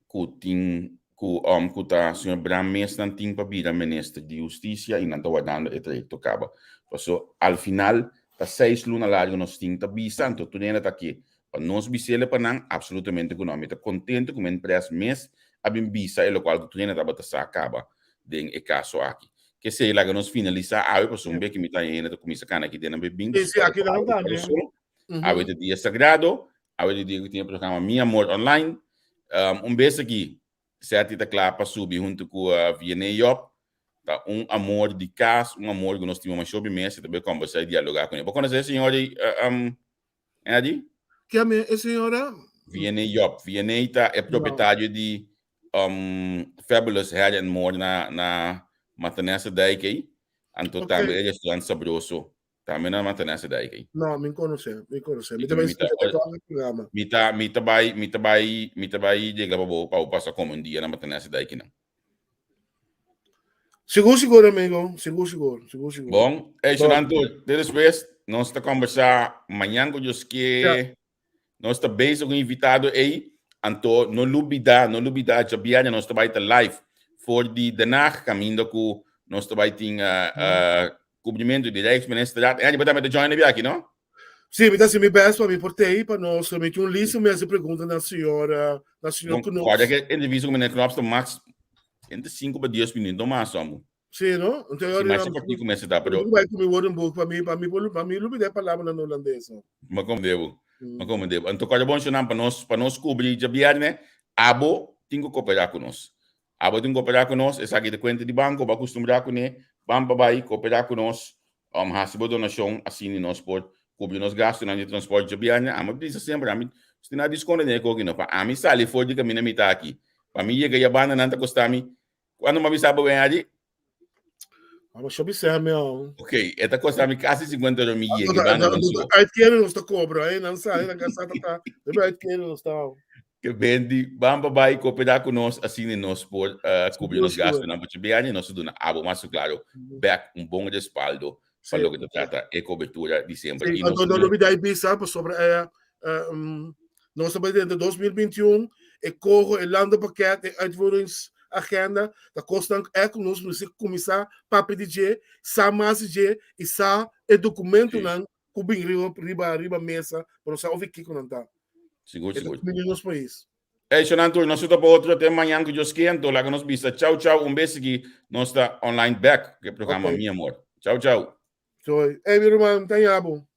ku tin, ku ku ta señor Braam mes nan tin pa bira minister di hustisia i nan ta wardando e trayekto kaba. Paso al final ta seis luna largu nos tin ta bisa, anto tur hende ta ke Pa nos bis'ele pa nan? Absolutamente ku no. Mi ta kontento ku men pres mes a bin bisa e lokual ku tur hende tabata sa kaba den e kaso aki. Kesei laga nos finalisá awe pasobra un bes ku mi ta haña hende ta kuminsá kana aki den nan bebin Sí, sí, aki nan tambe. Awe ta dia sagrado, awe ta dia ku tin e programa Mi Amor Online. Un bes aki Seti ta kla pa subi huntu ku Vianney Job. Ta un amor di kas, un amor ku nos stima masha hopi mes, e ta bai kombersá i dialogá kuné. Bo konosé e señor ei, Eddie? Ken e e señora? Vianney Job. Vianney ta e propietario di Fabulous Hair and More na na Matanesa Dijk ei. Anto tambe e restaurant Sabroso tambe na Matanesa Dijk ei. No, mi konosé, mi konosé. Mi ta bai escucha e programa. Mi ta mi ta bai mi ta bai mi ta bai regla pa bo pa bo pasa kome un dia na Matanesa Dijk einan. Sigur sigur amigo, sigur sigur, sigur sigur. Bon, hey, Shonan tur, te despues nos ta conversa mañan ku Dios ke. Ja. Nos ta bezig ku invitado ei, anto no lubida, no lubida djabièrnè nos ta bai ta live for di Den Haag kaminda ku nos ta bai tin uh, uh, kubrimentu di Rijksministerraad. Andy, bo tambe ta join e aki, no? Sí, mi ta hasi mi best pa mi por tei pa nos mi tin un lista mi hasi pregunta na señor na señor Bon, Knops. Corda que entrevista con meneer Knops ta max entre 5 pa 10 minutos, no mas amo. Sí, no? Entonces, Sí, mas cortico mester ta, pero Mi bai ku mi woordenboek pa mi lubida e palabra na holandes. No? Ma kom debo. Ma kom debo. Anto corda bon shonan pa nos cubri djabierne, abo tin ku cooperar ku nos. Abo tin ku cooperar ku nos, esaki ta cuenta di banco, bo a custumbra kuné, ban pa bai cooperar ku nos. Hasi bo donashon asina nos por kubri nos gastunan di transport djabièrnè. Ami a bisa semper, ami si na diskonta den e koki no. Pa ami sali for di kaminda mi ta aki, pa mi yega ya banda nan ta kosta mi, kuantu mi a bisa bo wen ari? Abo sho bisa mi aun. Ok, e ta kosta mi kasi 50 euro mi yega e banda nan so. Uitkering nos ta kobra, eh, nan sa, nan sa ta ta, debe uitkering nos ta. Ke bendi, ban pa bai kooperá ku nos asina nos por kubri nos gastunan pa djabièrnè. Nos ta duna abo mas klaro bèk un bon respaldo. pa loke ta trata e kobertura di semper. Sí, anto no lubidá e bisa pasobra e nos ta bai drenta 2021, e koho, e landenpakket, e uitvoeringsagenda, ta kosnan e ku nos mester kuminsá papia di dje, sa mas di dje i sa e dokumentonan ku bin riba riba riba mesa pa nos sa ofi kiko nan ta. Sigur, E ta sigur. kumbiní nos pais. Ey, shonnan tur, nos ta pa otro te mañan ku Dios ke, anto laga nos bisa chau chau un bes sigui nos ta online bek ku e programa Ok. Mi Amor. Chau chau. Soy. Ey, mi ruman, ta yabo.